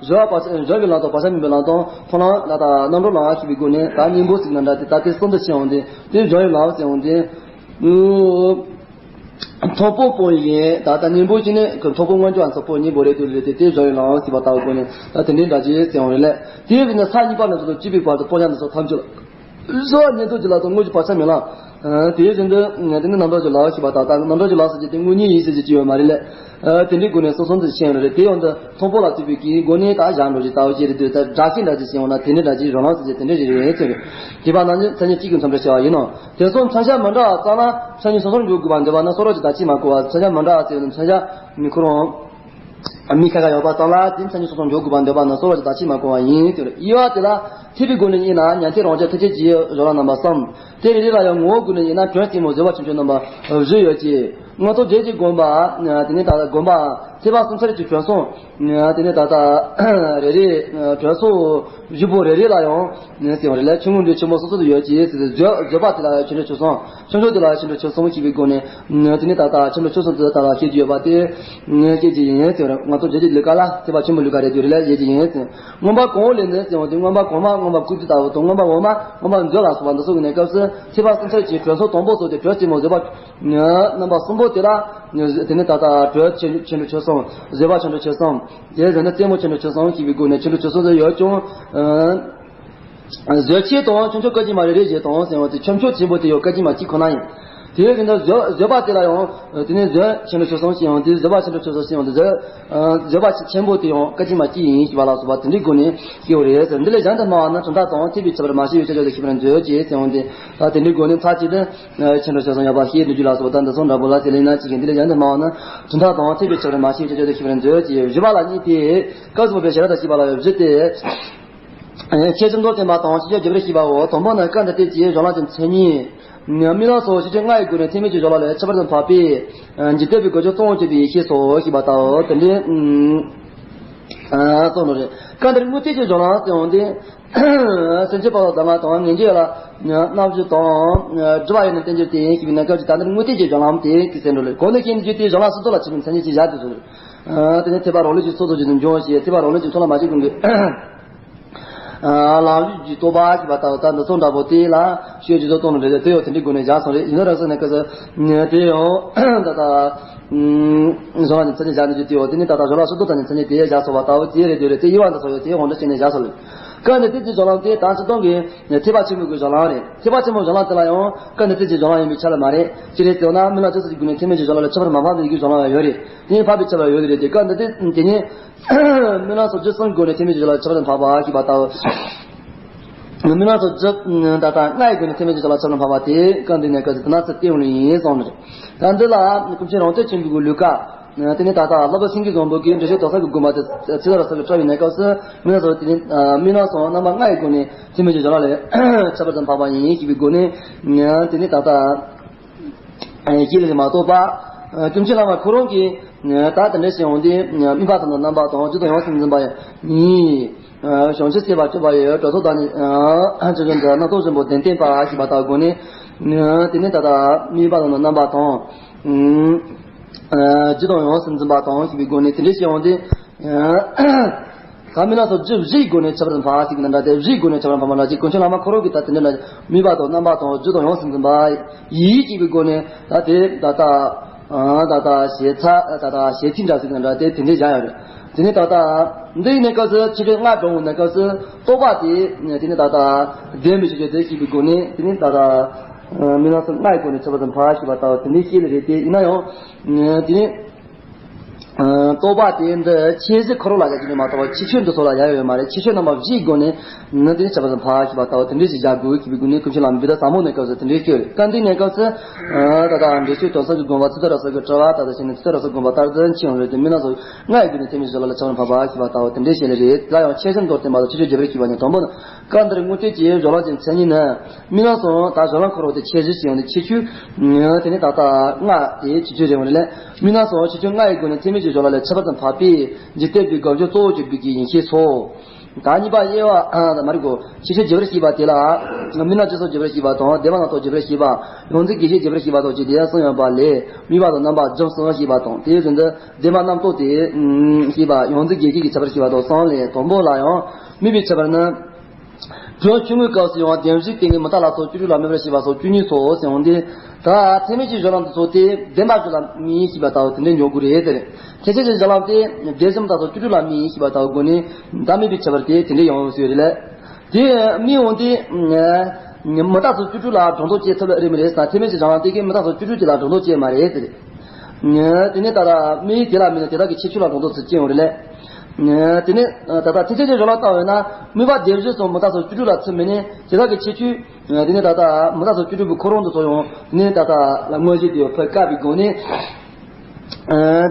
སྦྱོར་བ་སྦྱོར་བའི་ལམ་དང་བག་ཆགས་མེད་པའི་ལམ་དང་མཐོང་ལམ་ལ་དང་རྣམ་གྲངས་ལམ་ཞེས་པའི་སྒོ་ནས་ད་གཉེན་པོ་ཟེར་ན་འདྲ་དེ་ད་དེ་གསུམ་དུ་ཕྱེ་བ་དེ་དེ་སྦྱོར་བའི་ལམ་ཟེར་བ་དེ། མཐོང་སྤང་སྤོང་ཡིན། ད་ལྟ་གཉེན་པོ་ཅི་ནས་ཁོ་མཐོང་སྤང་མངོན་གྱུར་བ་ཚོ་སྤོང་གཉེན་པོ་རེད་དུ་རེད་དེ་དེ་སྦྱོར་བའི་ལམ་ཟེར་བ་ལྟ་བུ་སྒོ་ནས་ད་དེ་འདྲའི་འདྲ་ཅིག་ཟེར་བ་རེད་ལས། དེའི་རིགས་ནས་ས་གཉིས་པ་ནས་བཟུང་སྟེ་བཅུ་པའི་བར་དུ་སྤང་བྱ་འདི་ཚོ་ཐམས་ཅད་ལ། བཟོ་བ་གཉེན་སྟོབས་ཀྱི་ལ་དང་དངོས་ཀྱི་བག་ཆགས་མེད་ལ། དེའི་རིགས་འདི་དེ་ནི་རྣམ་གྲངས་ཀྱི་ལམ་ཞེས་པ་དག་ད་རྣམ་གྲངས་ཀྱི་ལམ་ཟེར་གྱི་དེ་དངོས་གཉེན་ཡིན་ཟེར་གྱི་ཡོད་མ་རེད་ལས། དེ་འདྲའི་སྒོ་ནས་གསུམ་གསུམ་དུ་ཕྱེ་ཡོང་རེད་དེ་ཡོང་དུ། མཐོང་སྤང་ལ་བརྩིས་པའི་གི་སྒོ་ནས་ད་བཞག་འགྲོ་ཞིག་ལྟ་བུ་ཅིག་རེད་དུས་ད་སྒྲ་ཤེས་འདྲ་ཅིག་བྱུང་བ་ན་དེ་ནི་འདྲ་ཅིག་རང་ལམ་ཟེར་ཅིག་དེ་འདྲ་ཞིག་རེད་ཟེར་རེད། དེ་བ་ན་ནི་མཚན་ཉིད་གཅིག་གི་མཚོན་པར་བྱ་བ་ཡིན་ནོ། དེ་སོགས་མཚོན་བྱ་མི་འདྲ་བ་ཙམ་ལ་མཚན་ཉིད་སོ་སོར་འཇོག་དགོས་པ་འདོད་པ་ན་སོ་རོག་གི་ད་ཅིག་མ་གོ་བ་མཚོན་བྱ་མི་འདྲ་བ་ཟེར་ནི་མཚོན་བྱ་མི་ཁོ་རང་མི་ཁ་ཁ་ཡོད་པ་ཙམ་ལ་དེ་མཚན་ཉིད་སོ་སོར་འཇོག་དགོས་པ་འདོད་པ་ན་སོ་རོག་གི་ད་ཅིག་མ་གོ་བ་ཡིན་ཟེར་རེད། དབྱེ་བ་དེ་ལ་ཐེག་པའི་སྒོ་ནས་དབྱེ་ན་ཉན་ཐོས་རང་རྒྱལ་ཐེག་ཆེན་གྱི་སྦྱོར་བ་རྣམ་པ་གསུམ། དེ་རེ་རེ་ལ་ཡང་ངོ་བོའི་སྒོ་ནས་དབྱེ་ན་དོན་རྟེན་མོ་བཟོད་པ་ཆུང་ཆུང་རྣམ་པ་བཞི་ཡོད་ཅིང་། མངོན་རྟོགས་རྒྱན་གྱི་དགོངས་པ། དེ་ནས་ད་ལྟ་དགོངས་པ་ཐེག་པ་གསུམ་ཆར་གྱི་དྲོད་གསུམ། དེ་ནས་ད་ལྟ་རེ་རེ་དྲོད་གསུམ་བཞི་པོ་རེ་རེ་ལ་ཡང་ཟེར་བ་རེད་ལ། ཆུང་ངུ་འདྲའི་ཆེན་པོ་སོ་སོར་ཡོད་ཅེས་ཟེར་ཏེ། བཟོད་པ་དེ་ལ་ཡང་ཆེ་འགྲོའི་ཆོས་གསུམ། ཆུང་ཆུང་དེ་ལ་ཡང་ཆེ་འགྲོའི་ཆོས་གསུམ་ཞེས་པའི་སྒོ་ནས། དེ་ནས་ད་ལྟ་ཆེ་འགྲོའི་ཆོས་གསུམ་དེ་ད་ལ་བཤད་རྒྱུ་ཡོད་པ་དེ་བཤད་ཀྱི་ཡིན་ཟེར་བ་རེད། མངོན་རྟོགས་རྒྱན་གྱི་ལུས་ཀ་ལ་ཐེག་པ་ཆེན་པོའི་ལུས་ཀ་རེད་དེ་རེད་ལ་བཤད་ཀྱི་ཡིན་ཟེར། མངོན་པ་གོང་འོག་ལས་ནི་ཟེར་བ་དེ། མངོན་པ་གོང་མ་མངོན་པ་ཀུན་བཏུས་ལྟ་བུ་དང་། མངོན་པ་འོག་མ་མངོན་པ་མཛོད་ལ་སོགས་པ་འདི་ཚོ་གི་གནས་སྐབས་སུ་ཐེག་པ་གསུམ་ཆར་གྱི་དྲོད་གསུམ་དང་པོ་སོགས་ཏེ། དྲོད་ཆེན་མོ་བཟོད་པ་རྣམ་པ་གསུམ་པོ་དེ་ལ། དེ་ནས་ད་ལྟ་དྲོད་ཆེ་ཆེ་འགྲོའི་ཆོས་གསུམ། བཟོད་པ་ཆེ་འགྲོའི་ཆོས་གསུམ། དེ་བཟོད་ནི་རྩེ་མོ་ཆེ་འགྲོའི་ཆོས་གསུམ་ཞེས་པའི་སྒོ་ནས་ཆེ་འགྲོའི་ཆོས་གསུམ་དེ་ཡོད་ཀྱང་། བཟོད་ཆེ་དང་ཆུང་ཆུང་སྐད་ཅིག་མ་རེ་རེ་བཞིན་དང་ཟེར་བ་དེ། ཆུང་ཆུང་ཆེན་པོ་དེ་ཡང་སྐད་ཅིག་མ་གཅིག་ཁོ་ན་ཡིན། དེ་ཡང་དེ་འདྲ་བཟོད་བཟོད་པ་དེ་ལ་ཡང་། དེ་ནས་བཟོད་ཆེ་འགྲོའི་ཆོས་གསུམ་ཞེས་ཡང་དེ། བཟོད་པ་ཆེ་འགྲོའི་ཆོས་གསུམ་ཞེས་ཡང་དེ། བཟོད་བཟོད་པ་ཆེ་ཆེན་པོ་དེ་ཡང་སྐད་ཅིག་མ་གཅིག་ཡིན་ཞེས་པ་ལ་སོགས་པ་དེ་འདྲའི་སྒོ་ནས་སྐྱེ་བོ་རེད་ཟེར། འདི་ལས་གཞན་དུ་སྨྲ་བ་ནི། གྲུབ་མཐའ་དང་ཐེག་པའི་ཁྱད་པར་མ་ཕྱེ་བའི་ཕྱིར་ཆོས་ཅན་ཞིག་ཤེས་པར་མཛོད་ཅེས་ཟེར་བ་འདི། ད་དེ་འདྲའི་སྒོ་ནས་ཚར་གཅིག་ཏུ་ཆེ་འགྲོའི་ཆོས་གསུམ་ཡོད་པ་ཤེས་འགྲོ་རྒྱུ་ལ་སོགས་པ་དང་། འདི་ཚོ་འདྲ་པོ་ལ་དེ་ལས་ན་གཅིག་གིས། འདི་ལས་གཞན་དུ་སྨྲ་བ་ནི། གྲུབ་མཐའ་དང་ཐེག་པའི་ཁྱད་པར་མ་ཕྱེ་བའི་ཕྱིར་ཆོས་ཅན་ཞིག་ཤེས་པར་མཛོད་ཅེས། བཞི་པ་ལ་གཉིས་ཏེ། སྐབས་སུ་བབ་པའི་བྱེ་བྲག་ཏུ་སྐྱེས་པ་ལ་བཞི་སྟེ། ཁྱད་ཆོས་མདོར་བསྟན་པ་དང་ཁྱད་ཆོས་རྒྱས་པར་བཤད་པའོ། དང་པོ་ནི། སྐབས་འདིར་བསྟན་གྱི་གཞུང་ལམ་གྱི་མཚན་ཉིད། རྨི་ལམ་སོགས་ཕྱིན་ཅི་ལོག་ལྔ་ཡི་སྒོ་ནས་ཐེག་དམན་གྱི་གཞུང་ལམ་ལས་ཁྱད་པར་དུ་འཕགས་པའི། འཇིག་རྟེན་པའི་དགག་བྱ་སྟོང་བར་གྱུར་པའི་ཡེ་ཤེས་སོ་ཞེས་པ་ལྟ་བུ་དེ་འདྲའི་གསུངས་ནོ་རེད། སྐབས་འདིར་དངོས་བསྟན་གྱི་གཞུང་ལམ་ཟེར་བ་འདི། སེམས་ཅན་པ་ལ་གདམས་ངག་དང་། ཉན་ཐོས་ལ་རྣམ་དཔྱོད་དང་། སྒྲུབ་པ་ཡིས་ནི་བསྟན་འགྱུར་ཏེ་ཞེས་པའི་གནས་སྐབས་ཀྱི། ད་འདིར་དངོས་བསྟན་གྱི་གཞུང་ལམ་དེ་གི་ཟེར་འགྲོ་ལེ། གོང་ནས་བཤད་རྒྱུ་དེ་གཞུང་ལམ་སོ་སོ་ལ་ཆེ་ཆུང་མཚན་ཉིད་ཅིག་བཞག་སྟེ་ཟེར། དེ་ནས་ཐེག་པ་རང་ལུགས་ཀྱི་ཚོགས་རྫོགས་རྒྱུ་དུ་འབྱུང་ཞེས། ཐེག་པ་རང་ལུགས་ཀྱི་ཚོགས་ལ་མ་སྐྱེས་ཀུན་གྱི་ལམ་ལུགས་ཀྱི་རྟོགས་པ་ཞེས་པ་ལྟ་བུ། ད་འདི་ཚོ་འདྲ་པོ་དེ་ལ་ཤོད་རྒྱུ་ཚོ་གཏོང་ནི་རེད། དེ་ཡང་དེ་འདྲའི་སྒོ་ནས་བཞག་སོང་རེད། ཡིན་ན་རང་སོང་ནས་སྐབས་སུ་དེ་ཡང་ད་ལྟ་གཞུང་ལམ་གྱི་མཚན་ཉིད་བཞག་ནས་རྒྱུ་དེ་ཡང་། དེ་ནས་ད་ལྟ་གཞུང་ལམ་སོ་སོ་དང་ནི་མཚན་ཉིད་དེ་བཞག་སོང་བ་ལྟ་བུ་དེ་རེད། དེ་རེད། དེ་དབྱེ་བ་འདི་ཚོ་ཡང་དེ་ཡང་དབང་དུ་བྱས་ནས་བཞག་སོང་རེད། སྐབས་འདིར་བསྟན་གྱི་གཞུང་ལམ་དེ་དང་ཕྱིར་སྟོན་གྱི་ཐེག་པ་ཆེན་པོའི་གཞུང་ལམ་རེད། ཐེག་པ་ཆེན་པོའི་གཞུང་ལམ་དེ་ལ་ཡང་སྐབས་འདིར་བསྟན་གྱི་གཞུང་ལམ་ཡིན་པའི་ཆ་ལ་མ་རེད། ཅི་རེད་ཟེར་ན། རྨི་ལམ་ཆོས་གསུམ་གྱི་སྒོ་ནས་ཐེག་དམན་གྱི་གཞུང་ལམ་ལ་ཁྱད་པར་མ་འཕགས་པའི་གཞུང་ལམ་ཡང་ཡོད་རེད། དེ་ནི་འཕགས་པའི་ཁྱད་པར་ཡོད་རེད་དེ། སྐབས་འདི་དེ་དེ་ནི་རྨི་ལམ་སོགས་བཅུ་གསུམ་སྒོ་ནས་ཐེག་དམན་གྱི་གཞུང་ལམ་ཁྱད་པར་དུ་འཕགས་པ་ཞེས་པ་ལྟ་བུ། རྨི་ལམ་སོགས་བཅུ་ད་ལྟ་ལྔ་ཡི་སྒོ་ནས་ཐེག་དམན་གྱི་གཞུང་ལམ་ཁྱད་པར་དུ་འཕགས་པ་དེ་སྐབས་འདི་ནས་སྐབས་སུ་དེ་ན་ཚུར་བསྟན་ཡོང་ནི་ཡིན་གསུངས་ནས། ད་འདི་ལ་ཀུན་མཁྱེན་རང་གྲོལ་ཆེན་པོའི་ལུས་ཀ། དེ་ནས་ད་ལྟ་བསླབ་པ་སེང་གེ་བཟང་པོ་གིས་འགྲེལ་བཤད་དོན་གསར་གྱི་དགོངས་པ་དེ་ཚེ་ཐར་རབ་གསལ་གྱིས་བཀྲལ་བའི་གནས་སྐབས་སུ། རྨི་ལམ་སོགས་དེ་ནི་རྨི་ལམ་སོགས་རྣམ་པ་ལྔ་ཡི་སྒོ་ནས་ཐེག་དམན་གྱི་གཞུང་ལམ་ལ་ཁྱད་པར་དུ་འཕགས་པ་ཡིན་ཞེས་པའི་སྒོ་ནས། དེ་ནི་ད་ལྟ། ཨེ། ཤེས་ལས་མ་གཏོགས་པ། ཨ། ཀུན་མཁྱེན་བླ་མ་ཁོ་རང་གིས། ཨ། ད་དེ་འདྲ་ཞིག་འོང་དུས། ཨ། དམིགས་པ་དང་རྣམ་པ་དང་། རྒྱུ་དང་ཡོངས་སུ་འཛིན་པ་ཡིན། ཨ། བྱང་ཆུབ་སེམས་དཔའ་སྤྱོད་པ་ཡི་གྲོགས་ཚོགས་དང་ནི། ཨ། ཆོས་ཅན་དུ་རྣམ་རྟོག་ཆེན་པོ་ལྡན་བསྟན་པ་ཞེས་པ་ལྟ་བུའི་སྒོ་ནས། ཨ། དེ་ནས་ད་ལྟ་དམིགས་པ་དང་རྣམ་པ་དང་། ཨ། རྒྱུ་དང་ཡོངས་སུ་འཛིན་པ་དང་ཞེས་པའི་སྒོ་ནས་དེ་འདྲ་ཞིག་འོང་དུས། ད་རྨི་ལམ་སོགས་བཅུ་བཞིའི་སྒོ་ནས་ཁྱད་པར་དུ་འཕགས་ཞེས་པ་འདྲ་སྟེ། བཞིའི་སྒོ་ནས་ཁྱད་པར་དུ་འཕགས་པ་འདྲ་ཅིག་ཀུན་མཁྱེན་བླ་མ་ཁོ་རང་གིས་ད་དེ་འདྲ་ལ་དམིགས་པ་དང་རྣམ་པ་དང་རྒྱུ་དང་ཡོངས་སུ་འཛིན་པ་ཡིས་ཞེས་པའི་སྒོ་ནས། ད་དེ་ད་ལྟ། ཨ། ད་ལྟ་ཞེ་ཚ། ད་ལྟ་ཞེ་ཚིག་འདྲ་ཞིག་འདྲ་སྟེ་དེ་འདྲ་བཞག་ཡོད་རེད། དེ་ནས་ད་ལྟ་འདི་ཡི་གནས་སྐབས་སུ་ཆེ་ཆུང་ལྔ་སྒྲུབ་པའི་གནས་སྐབས་སུ་རྟོག་པ་དེ། དེ་ནས་ད་ལྟ་བདེན་པའི་ཆོས་ཅན་དེ་ཞེས་པའི་སྒོ་ནས། དེ་ནས་ད་ལྟ་རྨི་ལམ་སོགས་ལྔ་ཡི་སྒོ་ནས་ཁྱད་པར་དུ་འཕགས་ཞེས་པ་ལྟ་བུ་དེ་འདྲ་ཤེས་ལེ་རེད་དེ། ཡིན་ན་ཡང་། དེ་ནས། ཨ། རྟོག་པ་དེ་འདི་ཁྱད་གཞི་ཁོ་རང་ལ་ཡང་ཡོད་མ་གཏོགས་པ། ཁྱད་ཆོས་འདི་ཚོ་ལ་ཡང་ཡོད་མ་རེད། ཁྱད་ཆོས་རྣམ་པ་བཞིའི་སྒོ་ནས་ནི་དེ་ནི་ཁྱད་པར་དུ་འཕགས་ཞེས་པ་ལྟ་བུ་དེ་འདྲ་ཞིག་བཞག་དགོས་ཞེས་པའི་སྒོ་ནས། ཀུན་མཁྱེན་བླ་མས་བི་ཏ་ཟབ་མོའི་གནས་སྐབས་སུ་དེ་འདྲ་བཤད་རེད། སྐབས་འདིའི་གནས་སྐབས་སུ། ཨ། ད་ལྟ་འགྲེལ་བཤད་དོན་གསར་གྱི་དགོངས་པ་ཚེ་ཐར་རབ་གསལ་གྱིས་བཀྲལ་བ་ལྟར་དུ་བྱས་ནས། ཚེ་ཐར་རབ་གསལ་དགོངས་པ་ལྟར་དུ་མཁྱེན་ཡོང་ལེ་རེད་དེ། རྨི་ལམ་སོགས་ལྔ་ཡི་སྒོ་ནས་ཐེག་དམན་གྱི་གཞུང་ལམ་ལ་ཁྱད་པར་དུ་འཕགས་པ་ཞེས་པ་ལྟ་བུ་དེ་འདྲ་བཤད་ལེ་རེད། དེ་ལ་ཡང་ཁྱད་གཞི་མདོར་བསྟན་པ་དང་ཁྱད་ཆོས་རྒྱས་པར་བཤད་པ་གཉིས། དང་པོ་ནི། སྐབས་འདིར་དངོས་བསྟན་གྱི་གཞུང་ལམ་གྱི་མཚན་ཉིད་ནི། རྨི་ལམ་སོགས་ད་གཞུང་ལམ་ཁོ་རང་དེ་ཁྱད་གཞི་ཞིག་ཡོང་དུས་ཁྱད་ཆོས། དེ་ནི་ད་ལྟ་ལྔ་དེ་ཁྱད་ཆོས་རེད་འོང་ལེ། རྨི་ལམ་སོགས་ཁྱད་ཆོས་ལྔ་ཡི་སྒོ་ནས་ཐེག་དམན་གྱི་གཞུང་ལམ་ལ་ཁྱད་པར་དུ་འཕགས་པའི་འཇིག་རྟེན་པའི་དགག་བྱ་གཙོ་བོར་གྱུར་པའི་ཡེ་ཤེས་སོ། ད་གཉིས་པ་དབྱེ་བ། ཨ། མ་རེད་གོ། ཁྱད་ཆོས་རྒྱས་པར་བཤད་པ་དེ་ལ། རྨི་ལམ་སྤྱི་སོགས་རྒྱས་པར་བཤད་པ་དང་། བདེན་པ་རྣམ་རྟོག་རྒྱས་པར་བཤད་པ། ཡོངས་འཛིན་དགེ་བཤེས་རྒྱས་པར་བཤད་པ་དང་བཅས་ཏེ་གསུམ་ཡོད་པ་ལས། དམིགས་པ་དང་རྣམ་པ་སྦྱངས་གསུམ་བཤད་པ་དང་། དེའི་རྗེས་སུ་བདེན་པ་རྣམ་རྟོག་དེ་བཤད་པ། ཡོངས་འཛིན་དགེ་བཤེས་ཀྱི་ཁྱད་པར་བཤད་པ་དང་གསུམ་ལས། དང་པོ་ལ་ཡང་དམིགས་པའི་ཁྱད་པར་ནི། དྲོད་ཆུང་ངུའི་སྐབས་སུ་ཡང་བདེན་བཞིའི་སྟེང་གི་མུ་མཐའ་ལ་སོགས་བཅུ་དྲུག་ལ་དམིགས་པར་བཤད་པ་སོགས་བཅུ་གཉིས་སོ་ཟེར་འོང་དུས། ད་ཐེག་དམན་གྱི་གཞུང་ལམ་དེ་ཚོ་དེ་བདེན་པ་བཅུ་ལ་དམིགས་ཞེས་པ་ལྟ་བུ་དེ་འདྲའི་འཇོག་དགོས་རེད་ཟེར། ཁྱད་ཆོས་ཀྱི་གཞུང་ལམ་དེ་བདེན་གཞི་མུ་མཐའ་སོགས་བཅུ་དྲུག་ལ་དམིགས་ཞེས་པ་ལྟ་བུའི་སྒོ་ནས། ད་དམིགས་པའི་ཁྱད་པར་དེ་དེ་འདྲའི་ཡོང་ཡོང་ཟེར་རེད་ལ། དེ་དམིགས་འོང་དུས། མུ་མཐའ་སོགས་བཅུ་དྲུག་ལ་སྒྲོ་འདོགས་གཅོད་ཐུབ་ལ་རེད་མི་རེད་ཟེར་ན། ཐེག་དམན་གྱི་གཞུང་ལམ་དེ་གིས་མུ་མཐའ་སོགས་བཅུ་དྲུག་དེ་ལ་སྒྲོ་འདོགས་གཅོད་མ་རེད་ཟེར། དེ་ནས་ད་ལྟ་དམིགས་དེ་ལ་དམིགས་ནས་དེ་དག་གི་ཁྱད་ཆོས་ལ་སྒྲོ་འདོགས་ཚུར་གཅོད་ཡོང་རེད་ལ། དེ་ནས་ད་ལྟ་ཐེག་ཆེན་གྱི་གཞུང་ལམ་ལྟ་བས་ན། དམིགས་པ་བདེན་བཞི་སོགས་མུ་མཐའ་སོགས་བཅུ་དྲུག་ལ་ཚུར་དམིགས་ནས་དེ་དག་གི་ཁྱད་ཆོས། དེ་ནས་ད་ལྟ་མུ་མཐའ་སོགས་བཅུ་དྲུག་པོའི་ཁོ་རང་དུ་སོང་ཡོང་། དེ་ནས་ད་ལྟ་ལ་དངོས་གཞི་དེ་ཕར་བཀག་པའི་སྒོ་ནས།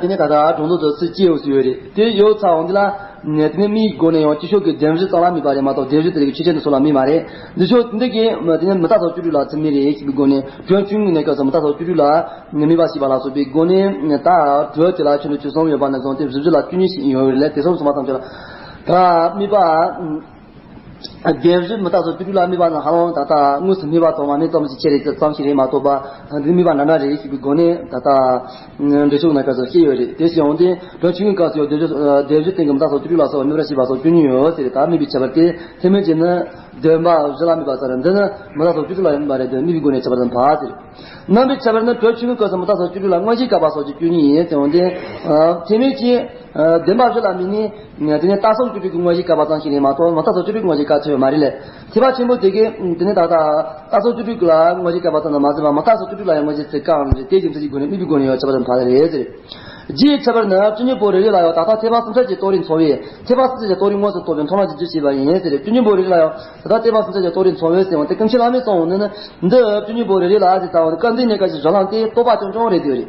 དེ་ནས་ད་ལྟ་སྒྲོ་འདོགས་ཚུར་གཅོད་ཡོང་ཟེར་ཡོད་རེད། དེ་ཡོད་ཚར་འོང་དུས་ལ། དེ་ནས་མིའི་སྒོ་ནས་ཡང་སྤྱི་ཆོས་ཀྱི་བདེན་བཞི་ཙམ་ལ་དམིགས་པ་རེད་མ་གཏོགས་བདེན་བཞི་དེ་རིགས་ཆོས་ཅན་དུ་སོགས་ལ་དམིགས་མ་རེད། འདི་ཆོས་འདི་གིས་དེ་ནས་མི་རྟག་སོགས་བཅུ་དྲུག་ལ་ཚུད་མི་རེད་ཞེས་པའི་སྒོ་ནས་དོན་ཆུང་ངུའི་གནས་སྐབས་སུ་མི་རྟག་སོགས་བཅུ་དྲུག་ལ་དམིགས་པ་ཞེས་པ་ལ་སོགས་པའི་སྒོ་ནས་ད་དྲུག་དེ་ལ་ཆོས་འབྲེལ་ཆོས་གསུམ་ཡོད་པ་ནས་བཟུང་སྟེ་བཞི་བཞི་ལ་བཅུ་གཉིས་ཤིག་ཡོད་རེད་ལ། དེ་གསུམ་སོང་བ་ཙམ་ཅིག་ལ་ད་དམིགས་པ། བདེན་བཞི་མི་རྟག་སོགས་བཅུ་དྲུག་ལ་དམིགས་པ་ནི་ཧ་ལམ་ད་ལྟ་དངོས་སུ་དམིགས་པ་དང་མ་དམིགས་ཙམ་ཞིག་ཁྱེར་རེ་ཙམ་ཞིག་རེད་མ་གཏོགས་པ། འདི་དམིགས་པ་འདྲ་འདྲ་རེད་ཞེས་པའི་སྒོ་ནས་ད་ལྟ་འགྲེལ་ཆུང་ངུའི་སྐབས་སུ་བཤད་ཡོད་རེད། དེ་བཞིན་འོང་དུས་དོན་ཆུང་ངུའི་སྐབས་སུ་ཡང་བདེན་བཞི་བདེན་བཞི་སྟེང་གི་མི་རྟག་སོགས་བཅུ་དྲུག་ལ་སོགས་པ་དམིགས་པར་བྱེད་པ་སོགས་བཅུ་གཉིས་ཡོད་ཟེར། ད་དམིགས་པའི་ཁྱད་པར་དེ་ཐེག་དམན་གྱི་ནི་བདེན་པ་བཞི་ལ་དམིགས་པ་ཙམ་རེད། འདི་ནི་མི་རྟག་སོགས་བཅུ་དྲུག་ལ་དམིགས་པ་རེད་དེ་དམིགས་པའི་སྒོ་ནས་ཁྱད་པར་དུ་འཕགས་ཟེར། རྣམ་པའི་ཁྱད་པར་ནི་དོན་ཆུང་ངུའི་སྐབས་སུ་མི་རྟག་སོགས་བཅུ་དྲུག་ལ་དངོས་གཞིའི་བཀག་པ་སོགས་ཀྱི་བཅུ་གཉིས་ཡིན་ཟེར་འོང་དུས། ཐེག་དམན་གྱི་བདེན་པ་བཞི་ལ་དམིགས་ནས་དེ་ནས་རྟགས་གསུམ་བཅུ་དྲུག་གི་དངོས་གཞིའི་བཀག་པ་ཙམ་ཞིག་རེད་མ་གཏོགས་མི་རྟག་སོགས་བཅུ་དྲུག་གི་དངོས་གཞིའི་བཀག་ཐུབ་ཡོད་མ་རེད་ལ། ཐེག་པ་ཆེན་པོ་དེ་གས་དེ་ནས་ད་ལྟ་རྟགས་གསུམ་བཅུ་དྲུག་ལ་དངོས་གཞིའི་བཀག་པ་ཙམ་དུ་མ་ཟད་པར་མི་རྟག་སོགས་བཅུ་དྲུག་ལ་ཡང་དངོས་གཞིའི་ཚིག་བཀག་ཡོང་དུས་དེ་རྒྱུ་མཚན་གྱི་སྒོ་ནས་དམིགས་པའི་སྒོ་ནས་ཡང་ཁྱད་པར་དུ་འཕགས་རེད་ཟེར། རྒྱུའི་ཁྱད་པར་ནི་བཅུ་གཉིས་པོ་རེ་རེ་ལ་ཡང་ད་ལྟ་ཐེག་པ་གསུམ་ཆར་གྱི་རྟོགས་རིགས་འཚོ་བས་ཐེག་པ་གསུམ་ཆར་གྱི་རྟོགས་རིགས་དངོས་སུ་རྟོགས་པའི་མཐོང་ལམ་གྱི་རྒྱུ་བྱས་པ་ཡིན་ཟེར། བཅུ་གཉིས་པོ་རེ་རེ་ལ་ཡང་ད་ལྟ་ཐེག་པ་གསུམ་ཆར་གྱི་རྟོགས་རིགས་འཚོ་བས་ཟེར་བ་དེ་ཀུན་མཁྱེན་བླ་མས་གསུངས་འོང་ནི་ནི་འདི་བཅུ་གཉིས་པོ་རེ་རེ་ལ་ཟེར་ཙང་བ་དེ་སྐབས་འདིའི་གནས་སྐབས་ཀྱི་སྦྱོར་ལམ་དེ་རྟོག་པ་རྐྱང་རྐྱང་རེད་དེ་རེད།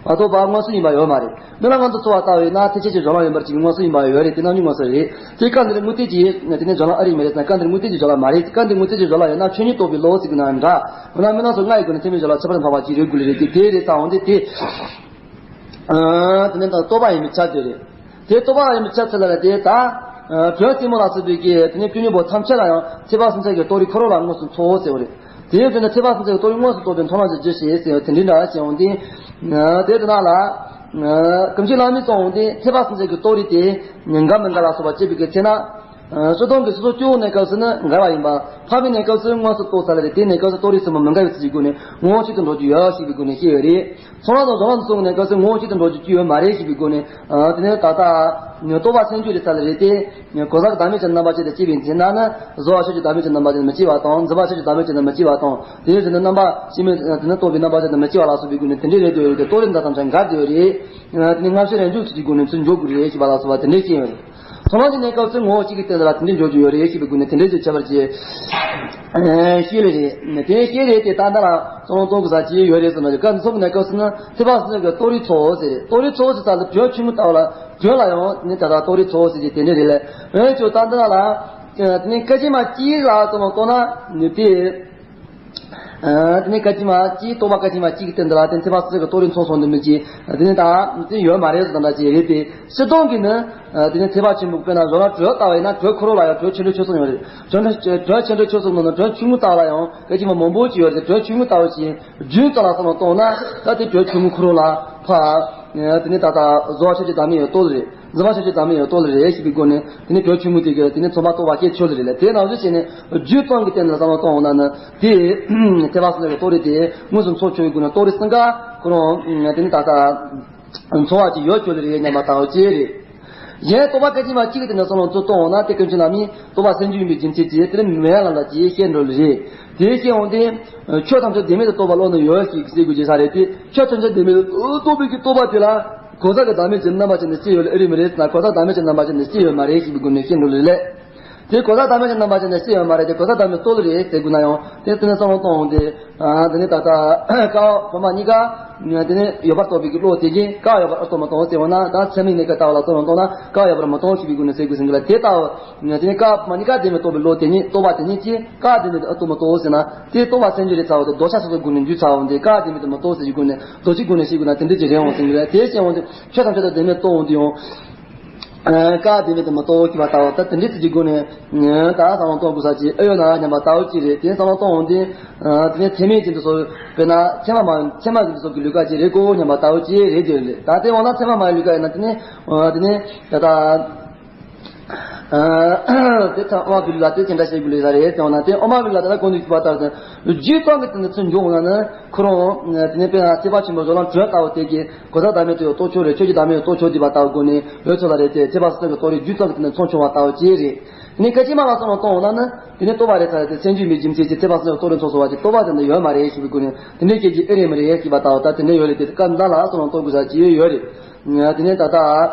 མ་གཏོགས་པ་དངོས་སུ་ཡིན་པ་ཡོད་མ་རེད། མི་ལ་ང་ཚོ་འཚོ་བ་ལྟ་བས་ན་ཐེག་ཆེན་གྱི་སྦྱོར་ལམ་ཡིན་པར་གྱི་དངོས་སུ་ཡིན་པ་ཡོད་རེད། དེ་རྣམ་འགྱུར་དངོས་སུ་རེད། དེ་སྐབས་འདིར་དངོས་གཏན་གྱི་དེ་ནས་སྦྱོར་ལམ་ཨ་རིག་མི་རེད་ཟེར་ན་སྐབས་འདིར་དངོས་གཏན་གྱི་སྦྱོར་ལམ་མ་རེད། སྐབས་འདིར་དངོས་གཏན་གྱི་སྦྱོར་ལམ་ཡོད་ན་ཆོས་ཉིད་རྟོགས་པའི་བློ་ཟེར་གྱི་ན་འདྲ། འོ་ན་མི་སྣ་ཚོ་ལྔ་ཡི་སྒོ་ནས་ཐེག་དམན་སྦྱོར་ལམ་ཁྱད་པར་དུ་འཕགས་པ་ཅིག་རེད་དགོས་ལེ་རེད་དེ་དེ་རེད་ཙང་འོང་དེ་དེ། དེ་ནས་ད་རྟོག་པ་ཡིན་པའི་ཆ་དེ་རེད། དེ་རྟོག་པ་ཡིན་པའི་ཆ་ཚུལ་ལ་དེ་ད་དོན་རྟིང་མ་ལ་སོགས་པའི་གི་དེ་ནས་བཅུ་གཉིས་པོ་ཐམས་ཅད་ལ་ཡང་ཐེག་པ་གསུམ་ཆར་གྱི་རྟོགས་རིགས་ཁོ་རང་ལ་དངོས་སུ་འཚོ་ཟེར་བ་རེད། དེ་ཡང་དེ་ནས་ཐེག་པ་གསུམ་ཆར་གྱི་རྟོགས་རིགས་དངོས་སུ་རྟོགས་པའི་མཐོང་ལམ་གྱི་རྒྱུ་ཞེས་ཟེར་བ་དེ་འདྲའི་འདྲ་ཞེས་འོང་དུས། དེ་དེ་ན་ལ། ཀུན་མཁྱེན་བླ་མས་གསུངས་འོང་དུས་ཐེག་པ་གསུམ་ཆར་གྱི་རྟོགས་རིགས་དེ་འགལ་མི་འགལ་ལ་སོགས་པ་དཔྱད་པའི་གི་ཚེ་ན། སྤྱིར་བཏང་གི་སོ་སོ་སྐྱེ་བོའི་གནས་སྐབས་སུ་ནི་འགལ་བ་ཡིན་པ། འཕགས་པའི་གནས་སྐབས་སུ་དངོས་སུ་རྟོགས་ཚར་ལ་རེད། དེའི་གནས་སྐབས་སུ་རྟོགས་རིགས་ཟུང་མ་མི་འགལ་བའི་ཚུལ་གྱི་སྒོ་ནས་ངོ་བོ་གཅིག་ཏུ་འགྲོ་རྒྱུ་ཡོད་ཞེས་པའི་སྒོ་ནས་བཤད་ཡོད་རེད། ཚོགས་ལམ་དང་སྦྱོར་ལམ་དུ་སོང་བའི་གནས་སྐབས་སུ་ངོ་བོ་གཅིག་ཏུ་འགྲོ་རྒྱུ་ཅི་ཡོད་མ་རེད་ཞེས་པའི་སྒོ་ནས། དེ་ནས་ད་ལྟ་རྟོག་པ་སེམས་རྒྱུད་ལས་ཚར་ལ་རེད་དེ། གོ་ས་གི་བདག་མེད་ཀྱི་རྣམ་པ་ཅན་དུ་སྐྱེ་བའི་ཚེ་ན་ནི་བཟོ་བ་ཆོས་ཀྱི་བདག་མེད་ཀྱི་རྣམ་པ་ཅན་དུ་མི་སྐྱེ་བ་དང་། འཛིན་པ་ཆོས་ཀྱི་བདག་མེད་ཅན་དུ་མི་སྐྱེ་བ་དང་། དེ་ཡང་དེ་ནི་རྣམ་པ་སྐྱེ་མེད་དེ་ནི་རྟོག་པའི་རྣམ་པ་ཅན་དུ་མི་སྐྱེ་བ་ལ་སོགས་པའི་སྒོ་ནས་དེ་འདྲའི་རེད་དེ་ཡོད་དེ་རྟོགས་རིགས་འདི་དང་ཚང་འགལ་དེ་ཡོད་རེད། དེ་ནི་སྔ་ཕྱི་རང་འཇུག་ཚུལ་གྱི་སྒོ་ནས་ཚུར་འཇོག་དགོས་རེད་ཞེས་པ་ལ་སོགས་པ་དེ་འདྲའི་བཤད་ཡོད་རེད། ཚོགས་ལམ་གྱི་གནས་སྐབས་སུ་ངོ་བོ་གཅིག་གི་སྟེང་དུ་ལ་དེ་འདྲའི་འཇོག་རྒྱུ་ཡོད་རེད་ཞེས་པའི་སྒོ་ནས་དེ་འདྲའི་ཚུལ་ཁྱད་པར་གྱི་ཤེས་ལེ་རེད། དེ་ཤེས་རེད་དེ་ད་ལྟ་ལ་ཚོགས་ལམ་གཏོང་དགོས་ས་ཅི་ཡོད་རེད་ཟེར་ན། སྐབས་འདི་ཚོ་གི་གནས་སྐབས་སུ་ནི་ཐེག་པ་གསུམ་གྱི་རྟོགས་རིགས་ཚོ་ཟེར། རྟོགས་རིགས་ཚོ་ཟེར་ས་ལ་དོན་ཆུང་ངུ་ལྟ་བ་ལ་དོན་ལ་ཡང་ནི་ད་ལྟ་རྟོགས་རིགས་ཚོ་ཟེར་གྱི་དེ་འདྲའི་རེད་ལ། འོན་ཀྱང་ད་ལྟ་ལ་དེ་ནི་སྐད་ཅིག་མ་གཅིག་ལ་ཚོགས་ལམ་གཏོང་ན་ནི་དེ། ཨ། དེ་ནས་སྐད་ཅིག་མ་གཅིག་རྟོག་པ་སྐད་ཅིག་མ་གཅིག་གི་སྟེང་དུ་ལ་དེ་ཐེག་པ་གསུམ་གྱི་རྟོགས་རིགས་ཚོགས་སོང་དུ་མི་གཅིག་དེ་ནས་ད་དེ་ཡོད་མ་རེད་ཟེར་ད་འདྲ་ཅིག་རེད་དེ། སྤྱིར་བཏང་གི་ནི་དེ་ནས་ཐེག་པ་ཆེན་པོ་དཔེར་ན་སྦྱོར་ལམ་དྲུག་ལྟ་བ་ཡིན་ན་དྲུག་ཁོ་རང་ལ་ཡང་དྲུག་ཆེ་འབྲིང་ཆུང་གསུམ་ཡོད་རེད། དྲུག་དྲུག་ཆེ་འབྲིང་ཆུང་གསུམ་ནང་ནས་དྲུག་ཆུང་ངུ་ལྟ་བ་ལ་ཡང་སྐད་ཅིག་མ་མང་པོ་ཅིག་ཡོད་རེད། དྲུག་ཆུང་ངུ་ལྟ་བ་ཞིག་རྒྱུན་ཙམ་ལ་ཚོགས་ལམ་གཏོང་ན་ད་དེ་དྲུག་ཆུང་ངུ་ཁོ་རང་ལ་ཕ་དེ་ནས་ད་ལྟ་བཟོ་བ་ཆོས་ཀྱི་བདག་མེད་ཡང་རྟོགས་ལེ་རེད། འཛིན་པ་ཆོས་ཀྱི་བདག་མེད་ཡང་རྟོགས་ལེ་རེད་ཞེས་པའི་སྒོ་ནས་དེ་ནས་དྲུག་ཆུང་ངུ་དེ་གི་དེ་ནས་ཚང་མ་རྟོགས་པ་སྐྱེ་ཆོག་ལེ་རེད་ལ། དེ་ནང་བཞིན་བྱས་ནས་རྒྱུན་ཙམ་གྱི་སྟེང་ལ་ཚོགས་ལམ་གཏོང་འོང་ན་ནི། དེ་ཐེག་པ་གསུམ་ལ་རྟོགས་རིགས་དེ་མངོན་སུམ་ཚོགས་ཆོག་པའི་སྒོ་ནས་རྟོགས་རིགས་གསུམ་ཀ་ཁོ་རང་དེ་ནི་ད་ལྟ་འཚོ་བ་ཅིག་ཡོད་ཆོག་ལེ་རེད་སྙམ་པ་ལྟ་བུ་ཅིག་རེད། གཞན་རྟོག་པ་སྐད་ཅིག་མ་གཅིག་གི་སྟེང་ནས་ཚོགས་ལམ་ཚུར་གཏོང་འོང་ན་དེ་ཀུན་མཁྱེན་བླ་མས་རྟོག་པ་སེམས་རྒྱུད་ཡིན་པའི་རྒྱུ་མཚན་གྱིས་དེ་ནི་མེད་ལ་ལ་ཅིག་བཤད་འགྲོ་ལེ་རེད། དེ་བཤད་འོང་དུས་ཆོས་ཐམས་ཅད་བདེན་མེད་དུ་རྟོགས་པ་བློ་ནི་ཡོད་ཞེས་ཟེར་དགོས་ཀྱི་ས་རེད་དེ། ཆོས་ཐམས་ཅད་བདེན་མེད་དུ་རྟོགས་པའི་གི་རྟོག་པ་དེ་ལ་གོ་ས་གི་བདག་མེད་ཀྱི་རྣམ་པ་ཅན་དུ་སྐྱེ་ཡོད་ལེ་ཨེ་རེད་མི་རེད་ཟེར་ན། གོ་ས་བདག་མེད་ཀྱི་རྣམ་པ་ཅན་དུ་སྐྱེ་ཡོད་མ་རེད་ཞེས་པའི་སྒོ་ནས་བཤད་འགྲོ་ལེ་ལེ། དེ་གོ་ས་བདག་མེད་ཀྱི་རྣམ་པ་ཅན་དུ་སྐྱེ་ཡོད་མ་རེད་དེ། གོ་ས་བདག་མེད་རྟོགས་ལེ་རེད་ཟེར་དགོས་ན་ཡང་དེ་དེ་ནས་ཚོགས་ལམ་གཏོང་འོང་དེ། ཨ། དེ་ནས་ད་ལྟ་ཀ་བ་གོང་མ་གཉིས་ཀ་དེ་ནས་ཡོད་པར་རྟོགས་པའི་གི་བློ་དེ་གིས་ཀ་ཡོད་པར་ཨ་རྟོགས་མི་རྟོགས་ཟེར་བ་ན། ད་ཚད་མའི་གནས་སྐབས་ལྟ་བ་ལ་ཚོགས་ལམ་གཏོང་ན་ཀ་ཡོད་པར་མི་རྟོགས་ཞེས་པའི་སྒོ་ནས་ཟེར་དགོས་ཟིན་གི་ལ། དེ་ལྟ་བུ་དེ་ནས་ཀ་བ་གཉིས་ཀ་བདེན་མེད་རྟོགས་པའི་བློ་དེ་ཉིད་རྟོག་པ་དེ་ཉིད་ཀྱིས་ཀ་བདེན་མེད་ཨ་རྟོགས་མི་རྟོགས་ཟེར་ན། དེ་རྟོག་པ་སེམས་རྒྱུད་རེད་ཚར་བ་དེ་ལྡོག་ཆ་སོ་སོའི་སྒོ་ནས་འཇུག་ཚར་བ་དེ་ཀ་བདེན་མེད་དུ་མི་རྟོགས་ཟེར་གྱི་སྒོ་ནས་ལྡོག་ཆའི་སྒོ་ནས་བཤད་དགོས་ན་དེ་འདྲ་ཅིག་རེད་འོང་ཟིན་གི་ལ། དེ་བཤད་འོང་དུས་ཆོས་ཐམས་ཅད་དུ་བདེན་མེད་རྟོགས་འོང་དུས་ཡང་། ཀ་བདེན་མེད་དུ་མི་རྟོགས་ཞེས་པ་ལྟ་བུ་ད་དེ་འདྲའི་ཚིག་གི་སྒོ་ནས། ད་ཚོགས་ལམ་གཏོང་དགོས་ས་ཅིག་ཨེ་ཡོད་ན་སྙམ་པ་ལྟ་བུ་ཅིག་རེད། དེ་ཚོགས་ལམ་གཏོང་འོང་དུས། དེ་ནས་ཐེག་དམན་ཅན་དུ་སོགས་དཔེར་ན་ཚད་མ་མ་ཚད་མ་ཅན་དུ་སོགས་ཀྱི་ལུས་ཀ་ཅིག་རེད་གོ་སྙམ་པ་ལྟ་བུ་ཅིག་རེད་དེ་རེད། ད་དེ་འོང་ན་ཚད་མ་མ་ཡིན་ལུས་ཀ་ཡིན་ན་དེ་ནས། དེ་ནས་ད་ལྟ། དེ་ཚང་དབུ་མ་པའི་ལུགས་ལ་དེ་ཅི་འདྲ་བཤད་དགོས་ལུགས་ས་རེད་དེ་འོང་ན། དེ་དབུ་མ་པའི་ལུགས་ལ་ད་ལྟ་གོང་དུ་ཞུས་པ་ལྟར་དུ་རྒྱུད་ཙམ་གྱི་སྟེང་ནས་ཚུར་འཇོག་འོང་ན་ནི་ཁོ་རང་དེ་ནས་དཔེར་ན་ཐེག་པ་ཆེན་པོ་སྦྱོར་ལམ་དྲུག་ལྟ་བུ་དེ་གིས་གོ་ས་བདག་མེད་དུ་ཡང་རྟོགས་ཆོག་རེད། ཆོས་ཀྱི་བདག་མེད་ཡང་རྟོགས་ཆོག་ཅེས་པ་ལྟ་བུའི་སྒོ་ནས་ཡོད་ཚོད་ལ་རེད་དེ། ཐེག་པ་གསུམ་གྱི་རྟོགས་རིགས་རྒྱུད་ཙམ་གྱི་སྟེང་ནས་ཚོགས་ཆོག་པ་ལྟ་བུ་ཅིག་རེད། དེ་ནས་སྐད་ཅིག་མ་ལ་ཚོགས་ལམ་གཏོང་འོང་ན་ནི་དེ་ནས་རྟོག་པ་རེད་ཚར་རེད་དེ། སེམས་རྒྱུད་མེད་རྒྱུ་མཚན་གྱིས་ཐེག་པ་གསུམ་གྱི་རྟོགས་རིགས་ཚོགས་སོང་བ་ཅིག་རྟོག་པ་དེ་འདྲ་ཡོད་མ་རེད་ཞེས་པའི་སྒོ་ནས་དེ་འདྲའི་སྐད་ཅིག་ཨེ་རེད་མི་རེད་ཞེས་པ་ལྟ་བུ་ད་དེ་འདྲ་ཡོད་རེད་དེ། སྐབས་འདི་ལ་ཚོགས་ལམ་གཏོང་དགོས་ས་ཅིག་ཡོད་རེད། དེ་ནས་ད་ལྟ།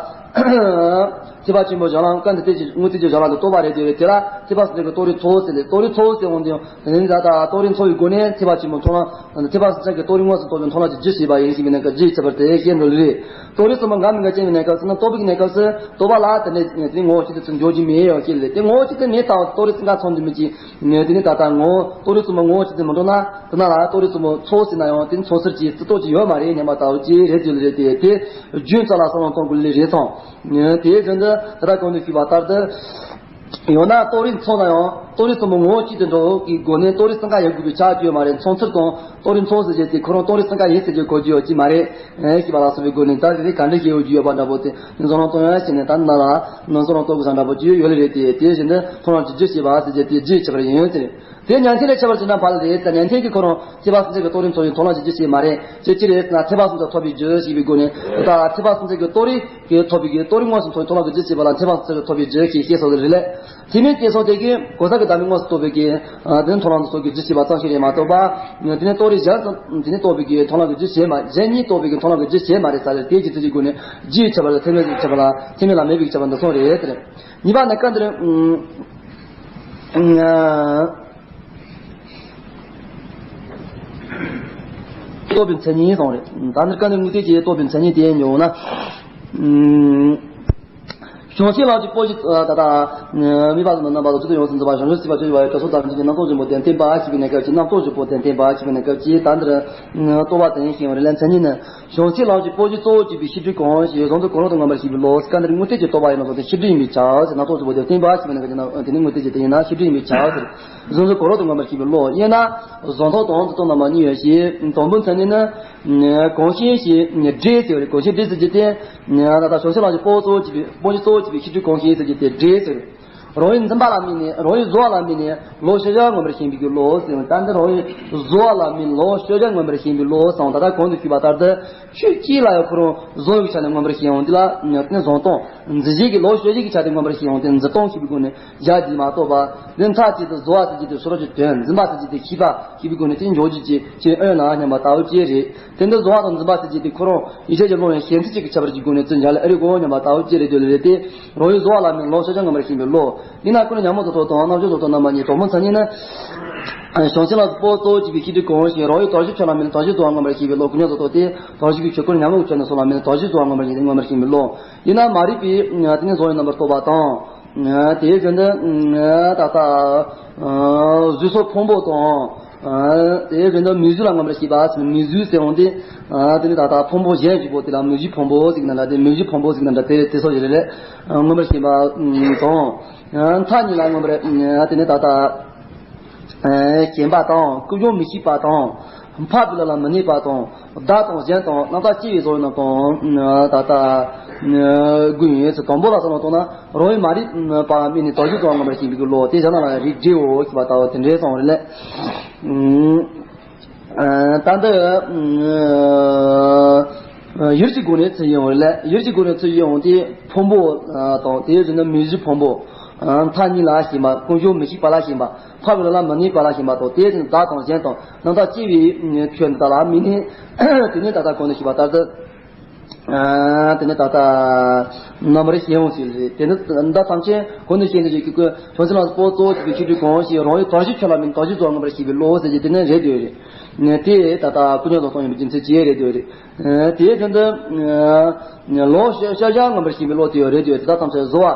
ཐེག་པ་ཆེན་པོ་གཞན་ལམ་སྐབས་འདིར་ཐེག་དངོས་ཐེག་གི་གཞན་ལམ་དུ་རྟོགས་པ་རེད་དེ། དེ་ལ་ཐེག་པ་གསུམ་ཆར་གྱི་རྟོགས་རིགས་ཚོགས་ཟེར་ཏེ། རྟོགས་རིགས་ཚོགས་ཟེར་འོང་དུས་དེ་ནི་ད་ལྟ་རྟོགས་རིགས་ཚོགས་པའི་སྒོ་ནས་ཐེག་པ་ཆེན་པོ་མཐོང་ལམ། ཐེག་པ་གསུམ་ཆར་གྱི་རྟོགས་རིགས་དངོས་སུ་རྟོགས་པའི་མཐོང་ལམ་གྱི་རྒྱུ་བྱེད་པ་ཡིན་ཞེས་པའི་གནས་སྐབས་རྒྱུ་ཡི་ཁྱད་པར་དེ་བཤད་འགྲོ་ལེ་རེད། རྟོགས་རིགས་ཚང་མ་འགའ་མི་འགའ་སྐྱེ་བའི་གནས་སྐབས་སུ་ནི་རྟོགས་པའི་གནས་སྐབས་སུ་རྟོགས་པ་ལ་དེ་ནས་དེ་ངོ་བོ་གཅིག་ཏུ་ཚུར་འཇོག་རྒྱུ་མེད་ཡང་སྐྱེ་ལེ། དེ་ངོ་བོ་གཅིག་ཏུ་མེད་ལྟ་བུ་རྟོགས་རིགས་ཚང་མ་མཚོན་རྒྱུ་མེད་ཀྱི། དེ་ནི་ད་ལྟ་ངོ་བོ་རྟོགས་རིགས་ཚང་མ་ངོ་བོ་གཅིག་ཏུ་མི་འགྲོ་ན། དེ་ན་ལ་རྟོགས་རིགས་ཚང་མ་ཚོགས་ཟེར་ན་ཡང་དེ་ཚོགས་ཚུལ་གྱི་རྩི་རྟོག་ཅིག་ཡོད་མ་རེད་སྙམ་པ་ལྟ་བུ་ཅིག་རེད་དེ་ལེ་རེད་དེ། དེ་རྒྱུན་རྩ་ལ་བསམ་བློ་གཏོང་དགོས་ལེ་རེད་སོང་། དེའི་དོན་དུ་ད་ལྟ་གོང་དུ་ཞུས་པ་ལྟར་དུ། ཡང་ན་རྟོགས་རིགས་མཚོན་ན་ཡང་རྟོགས་རིགས་ཚང་མ་ངོ་བོ་གཅིག་ཏུ་འགྲོ་གི་སྒོ་ནས་རྟོགས་རིགས་ཚང་ཀ་ཡོད་དགོས་པའི་ཆ་ཅིག་ཡོད་མ་རེད། མཚོན་ཚུལ་དང་རྟོགས་རིགས་མཚོན་ཟེར་རྒྱུ་དེ་ཁོ་རང་རྟོགས་རིགས་ཚང་ཀ་ཡིན་ཟེར་རྒྱུ་གོ་རྒྱུ་ཡོད་ཀྱི་མ་རེད། ཨེ་ཞེས་པ་ལ་སོགས་པའི་སྒོ་ནས་ད་དེ་ག་འདྲ་ཞིག་ཡོད་རྒྱུ་ཡོད་པ་འདྲ་པོ་དེ་ནི་བཟོ་ལོང་གཏོང་ཡ་ཞེས་ནས། ད་ནང་ལ་ནང་བཟོ་ལོང་གཏོང་དགོས་ས་འདྲ་པོ་ཅིག་ཡོད་ལེ་རེད་དེ། དེ་བཞིན་དུ་མཐོང་ལམ་གྱི་རྒྱུ་བྱེད་པ་ཟེར་རྒྱུ་དེ་རྒྱུ་ཡི་ཁྱད་པར་ཡིན་ཟེར། དེ་ཉན་ཐོས་ལས་ཁྱད་པར་ཅིག་ན་ཕ་ལ་རེད། ད་ཉན་ཐོས་ཀྱི་ཁོ་རང་ཐེག་པ་གསུམ་ཆར་གྱི་རྟོགས་རིགས་མཚོན་ཡང་མཐོང་ལམ་གྱི་རྒྱུ་བྱེད་མ་རེད། ཅི་ཅི་རེད་ཟེར་ན་ཐེག་པ་གསུམ་ཆར་ཐོབ་པའི་རྒྱུ་ཞེས་པའི་སྒོ་ནས། ད་ཐེག་པ་གསུམ་ཆར་གྱི་རྟོགས་རིགས་ཀྱི་ཐོབ་པའི་གི་རྟོགས་རིགས་དངོས་སུ་མཐོང་མཐོང་ལམ་གྱི་རྒྱུ་བྱེད་པ་ལ་ཐེག་པ་གསུམ་ཆར་གྱི་ཐོབ་པའི་རྒྱུ་ཞེས་བཤད་སོགས་རེད་ལེ། དེ་མིན་དེ་སོགས་དེ་གིས་གོ་ས་གི་བདག་མེད་དངོས་སུ་རྟོགས་པའི་གི་དེ་ནི་མཐོང་ལམ་དུ་སོགས་ཀྱི་རྒྱུ་བྱེད་པ་ཙམ་ཞིག་རེད་མ་གཏོགས་པ། དེ་ནི་རྟོགས་རིགས་གཞན་དུ་དེ་ནི་རྟོགས་པའི་གི་མཐོང་ལམ་གྱི་རྒྱུ་བྱེད་མ། གཞན་གཉིས་རྟོགས་པའི་གི་མཐོང་ལམ་གྱི་རྒྱུ་བྱེད་མ་རེད་ས་རེད། དེ་ཀྱི་ཚུལ་གྱི་སྒོ་ནས་རྒྱུ་ཡི་ཁྱད་པར་དང་ཐེག་དམན་གྱི་ཁྱད་པར་ལ་ཐེག་དམན་ལ་མེད་པའི་ཁྱད་པར་འདི་གསུངས་རེད་དེ། གཉིས་པ་ནི་སྐབས་འདིར། རྟོགས་པའི་མཚན་ཉིད་གསུངས་རེད། ད་འདིར་སྐབས་འདིར་དངོས་བསྟན་གྱི་རྟོགས་པའི་མཚན་ཉིད་དེ་ཡིན་ཡོང་ན། བྱང་ཆུབ་ལམ་གྱི་སྤོ་བྱེད་ད་ལྟ་དམིགས་པ་དང་རྣམ་པ་དང་ཚུལ་དུ་ཡོངས་སུ་འཛིན་པ་བྱང་ཆུབ་སེམས་དཔའ་ཆོས་ཀྱི་བ་ཡི་གྲོགས་སུ་དམ་བཅའ་གྱི་རྣམ་རྟོག་བཞི་པོ་དེ་བསྟན་པ་ཞེས་པའི་གནས་སྐབས་ཀྱི་རྣམ་རྟོག་བཞི་པོ་དེ་བསྟན་པ་ཞེས་པའི་གནས་སྐབས་ཀྱི་ད་འདིར་རྟོགས་པ་དེ་ཡིན་ཞིང་རེ་ལ་མཚན་ཉིད་ནི། བྱང་ཆུབ་ལམ་གྱི་སྤོ་བྱེད་གཙོ་བོར་གྱུར་པའི་ཤེས་སྒྲིབ་གང་ཞེས་གཟུང་འཛིན་གོ་ལོག་ཏུ་མངོན་པར་ཤེས་པའི་བློ། སྐབས་འདིར་དངོས་བསྟན་གྱི་རྟོགས་པ་ཡིན་ནོ་ཟེར་ཏེ་ཤེས་སྒྲིབ་ཡིན་པས་ཁྱབ་ཟེར། རྣམ་རྟོག་གཅིག་པོ་དེ་བསྟན་པ་ཞེས་པའི་གནས་སྐབས་ཀྱི་ན་དེ་ནི་དངོས་བསྟན་གྱི་དེ་ཡིན་ན་ཤེས་སྒྲིབ་ཡིན་པས་ཁྱབ་ཟེར། གཟུང་འཛིན་གོ་ལོག་ཏུ་མངོན་པར་ཤེས་པའི་བློ། དབྱེ་ན་གཟུང་མཐོང་དང་འཛིན་སྟངས་རྣམ་པ་གཉིས་ཡོད་ཞེས། དང་པོའི་མཚན་ཉིད་ནི་གང་ཞེས་ཞེས་སྒྲས་ཟེར་བ་རེད། གང་ཞེས་སྒྲས་ཟེར་རྒྱུ་དེ་ད་ལྟ་བྱང་ཆུབ་ལམ་གྱི་སྤོ་བྱེད་གཙོ་བོར་གྱུར་པའི་སྤོ་བྱེད་གཙོ་བོར་གྱུར་པའི་ཤེས་སྒྲིབ་གང་ཞེས་ཟེར་རྒྱུ་དེ་སྒྲས་ཟེར། རང་ཡུལ་འཛིན་པ་ལ་དམིགས་ནས། རང་ཡུལ་གཟོ་བ་ལ་དམིགས་ནས་ལོག་ཤེས་བྱར་མངོན་པར་ཞེན་པའི་གི་བློ་ཟེར། ད་འདི་རང་ཡུལ་གཟོ་བ་ལ་དམིགས་ནས་ལོག་ཤེས་བྱར་མངོན་པར་ཞེན་པའི་བློ་ཟེར། ད་ལྟ་གོང་དུ་ཞུས་པ་ལྟར་དུ་ཆོས་གཅིག་ལ་ཡང་ཁོ་རང་གཟོ་བའི་ཆ་ནས་མངོན་པར་ཞེན་འོང་དེ་ལ་ནི་གཟུང་སྟངས། འཛིན་བྱེད་ཀྱི་ལོག་ཤེས་བྱའི་ཆ་དེ་མངོན་པར་ཞེན་འོང་དེ་འཛིན་སྟངས་ཞེས་པའི་སྒོ་ནས་བཞག་རྒྱུ་མ་གཏོགས་པ། དེ་མཐའ་གཅིག་ཏུ་གཟོ་བ་ཟེར་རྒྱུ་དེ་སོ་སོ་ཀྱི་དོན། འཛིན་པ་ཟེར་རྒྱུ་དེ་ཤེས་པ་ཞེས་པའི་སྒོ་ནས་དེ་འཇོག་རྒྱུ་ཅིག་ཅིག་ཨེ་ཡོད་ན་སྙམ་པ་ལྟ་བུ་ཅིག་རེད། དེ་འདི་གཟོ་བ་དང་འཛིན་པ་ཟེར་རྒྱུ་དེ་ཁོ་རང་ཡིད་ཆེས་ཀྱི་བློ་ཡང་ཞེན་ཚུལ་གཅིག་གི་ཁྱད་པར་གྱི་སྒོ་ནས་ཚུར་འཇལ་ལ་ཨེ་རིགས་གོ་སྙམ་པ་ལྟ་བུ་ཅིག་རེད་འདོད་ལེ་རེད་དེ། རང་ཡུལ་གཟོ་བ་ལ་དམིགས་ནས་ལོག་ཤེས་བྱར་མངོན་པར་ཞེན་པའི་བློ། ཡིན་ན་ཀུན་ཉོན་མོངས་རྫོགས་སྟངས་དང་རྣམ་བྱང་རྫོགས་སྟངས་རྣམ་པ་གཉིས། དང་པོའི་མཚན་ཉིད་ནི། བྱང་ཆུབ་ལམ་གྱི་སྤོ་གཙོ་བོར་གྱུར་པའི་ཤེས་སྒྲིབ་གང་ཞེས་རང་ཡུལ་དོར་བྱའི་ཆོས་ལ་དམིགས་ནས་དོར་བྱའི་གཟོ་བ་མངོན་པར་ཞེན་པའི་བློ། ཀུན་ཉོན་རྫོགས་སྟངས་ཏེ། དོར་བྱའི་གི་ཆོས་ཀུན་ཉོན་མོངས་ཀྱི་ཆོས་རྣམས་སོགས་ལ་དམིགས་ནས་དོར་བྱའི་གཟོ་བ་མངོན་པར་ཞེན་མངོན་པར་ཞེན་པའི་བློ། ཡིན་ན་མ་རིག་པའི་དེ་ནི་གཟོ་བའི་རྣམ་པར་རྟོག་པ་དང་། དེའི་རྒྱུན་དུ་ད་ལྟ་གཟུགས་སོགས་ཕུང་པོ་དང་། དེའི་རྒྱུན་དུ་མིང་གཟུགས་ལ་མངོན་པར་ཞེན་པ་ཟེར། མིང་གཟུགས་ཟེར་འོང་དེ། དེ་ནི་ད་ལྟ་ཕུང་པོ་གཞན་བཞི་པོ་དེ་ལ་མིང་གཟུགས་ཕུང་པོ་ཟེར་གྱི་ན་འདྲ་དེ། མིང་གཟུགས་ཕུང་པོ་ཟེར་གྱི་ན་འདྲ་དེ་དེ་སོགས་ཡོད་རེད། མངོན་པར་ཞེན་པ་དང་། མཐའ་གཉིས་ལ་མངོན་པར་དེ་ནི་ད་ལྟ། ཞེན་པ་དང་། ཀུན་འབྱུང་མི་ཤེས་པ་དང་། འཕགས་པའི་ལམ་ལ་མི་གནས་པ་དང་། བདག་དང་གཞན་དང་རྣམ་དག་སྐྱེ་བའི་བཟོ་བའི་རྣམ་སྟངས་ད་ལྟ་དགུ་ཡིན་ཟེར། དང་པོ་ལ་བསམ་བློ་བཏང་ན་རང་ཡུལ་མ་རིག་པ་དམིགས་ནས་དོར་བྱའི་གཟོ་བ་མངོན་པར་ཞེན་པའི་གི་བློ་དེ་བཞག་ན་ལ་རིགས་འགྲེའོ་ཞེས་པ་ལྟ་བུ་དེ་འདྲའི་གསུངས་རེད་ལ། ད་འདི་ཡུལ་གྱི་སྒོ་ནས་ཚུལ་ཡིན་འོང་ལ། ཡུལ་གྱི་སྒོ་ནས་ཚུལ་ཡིན་འོང་དེ་ཕུང་པོ་དང་དེའི་རྒྱུན་དུ་མིང་གཟུགས་ཕུང་པོ། མཐའ་གཉིས་ལ་ཞེན་པ། ཀུན་འབྱུང་མི་ཤེས་པ་ལ་ཞེན་པ། འཕགས་པའི་ལམ་ལ་མི་གནས་པ་ལ་ཞེན་པ་དང་། དེའི་རྒྱུན་དུ་བདག་དང་གཞན་དང་རྣམ་དག་སྐྱེ་བའི་ཆོས་འདི་དག་ལ་དམིགས་ནས་དེ་ནས་ད་ལྟ་གོང་དུ་ཞུས་པ་ལྟར་དུ། དེ་ནས་ད་ལྟ་རྣམ་པར་ཞེན་འོང་ཞེས་རེད། དེ་ནི་ད་ཐམས་ཅད་གོང་དུ་བཤད་འདི་ཞིག་གི་བྱང་ཆུབ་ལམ་སྤོ་གཙོ་བོར་གྱུར་པའི་ཤེས་སྒྲིབ་གང་ཞེས་རང་ཡུལ་དོར་བྱའི་ཆོས་ལ་དམིགས་ནས་དོར་བྱའི་གཟོ་བ་མངོན་པར་ཞེན་པའི་བློ་ཟེར་གྱི་དེ་ནི་རེད་འདོད་རེད། དེ་ད་ལྟ་ཀུན་ཉོན་རྫོགས་སྟངས་ཡིན་པའི་རྒྱུ་མཚན་ཅི་རེད་འདོད་རེད། དེའི་དོན་དུ་ལོག་ཤེས་བྱར་མངོན་པར་ཞེན་པའི་བློ་དེ་ཡང་རེད་འདོད་རེད། དེ་དག་ཐམས་ཅད་གཟོ་བ་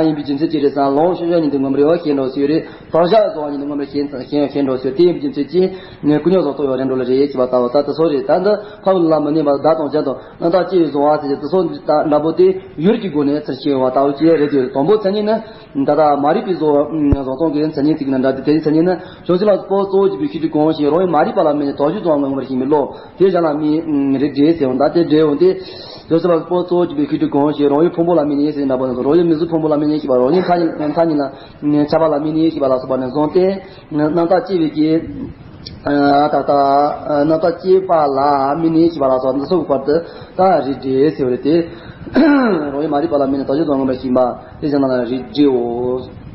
ཡིན་པའི་རྒྱུ་མཚན་ཅི་རེད་ཟེར་ན། ལོག་ཤེས་བྱར་ཉིད་དུ་མངོན་པར་ཡང་ཞེན་འགྲོ་ཟེར་རེད། དོར་བྱའི་གཟོ་བ་ཉིད་དུ་མངོན་པར་ཞེན་ཞེན་ཞེན་འགྲོ་ཟེར། དེ་ཡིན་པའི་རྒྱུ་མཚན་ཅི། ཀུན་ཉོན་རྫོགས་སྟངས་ཡང་རེད་འགྲོ་ལ་རེད་ཅེས་པ་ལྟ་བུ་ད་དེ་སོགས་རེད། ད་འདི་འཕགས་པའི་ལམ་མི་གནས་པ་བདག་དང་གཞན་དང་རྣམ་དག་སྐྱེ་བའི་གཟོ་བ་ཟེར་གྱི་དེ་སོགས་འདྲ་པོ་དེ་ཡུལ་གྱི་སྒོ་ནས་ཚུལ་ཤེས་པ་ལྟ་བུ་ཅི་རེད་འདོད་རེད། དང་པོའི་མཚན་ཉིད་ནི། ད་ལྟ་མ་རིག་པའི་བཟོ་བཟོ་སྟངས་ཀྱི་མཚན་ཉིད་ཅིག་ཡིན་ན་འདྲ། དེའི་མཚན་ཉིད་ནི་བྱང་ཆུབ་ལམ་སྤོ་གཙོ་བོར་གྱུར་པའི་ཤེས་སྒྲིབ་གང་ཞེས་རང་ཡུལ་མ་རིག་པ་ལ་དམིགས་ནས་དོར་བྱའི་གཟོ་བ་མངོན་པར་ཞེན་པའི་བློ་དེ་གཞན་ལ་དམིགས་རེད་འདྲེ་ཟེར་འོང་། ད་དེ་འདྲེ་འོང་དེ་བྱང་ཆུབ་ལམ་སྤོ་གཙོ་བོར་གྱུར་པའི་ཤེས་སྒྲིབ་གང་ཞེས་རང་ཡུལ་ཕུང་པོ་ལ་དམིགས་ནས་ཟེར་འདྲ་པོ་ནས། རང་ཡུལ་མིང་གཟུགས་ཕུང་པོ་ལ་དམིགས་ནས་ཞེས་པ་རང་ཡུལ་མཐའ་གཉིས་མཐའ་གཉིས་ལ་ཁྱབ་པ་ལ་དམིགས་ནས་ཞེས་པ་ལ་སོགས་པ་ནས་བཟུང་སྟེ། རྣམ་དག་སྐྱེ་བའི་གི། ད་ལྟ་རྣམ་དག་སྐྱེ་བ་ལ་དམིགས་ནས་ཞེས་པ་ལ་སོགས་འདི་ཚོ་གི་བར་དུ་ད་རིགས་འགྲེ་ཟེར་བ་རེད་དེ། རང་ཡུལ་མ་རིག་པ་ལ་དམིགས་ནས་དོར་བྱའི་གཟོ་བ་མངོན་པར་ཞེན་པ་དེ་བཞག་ན་ལ་རིགས་འགྲེའོ།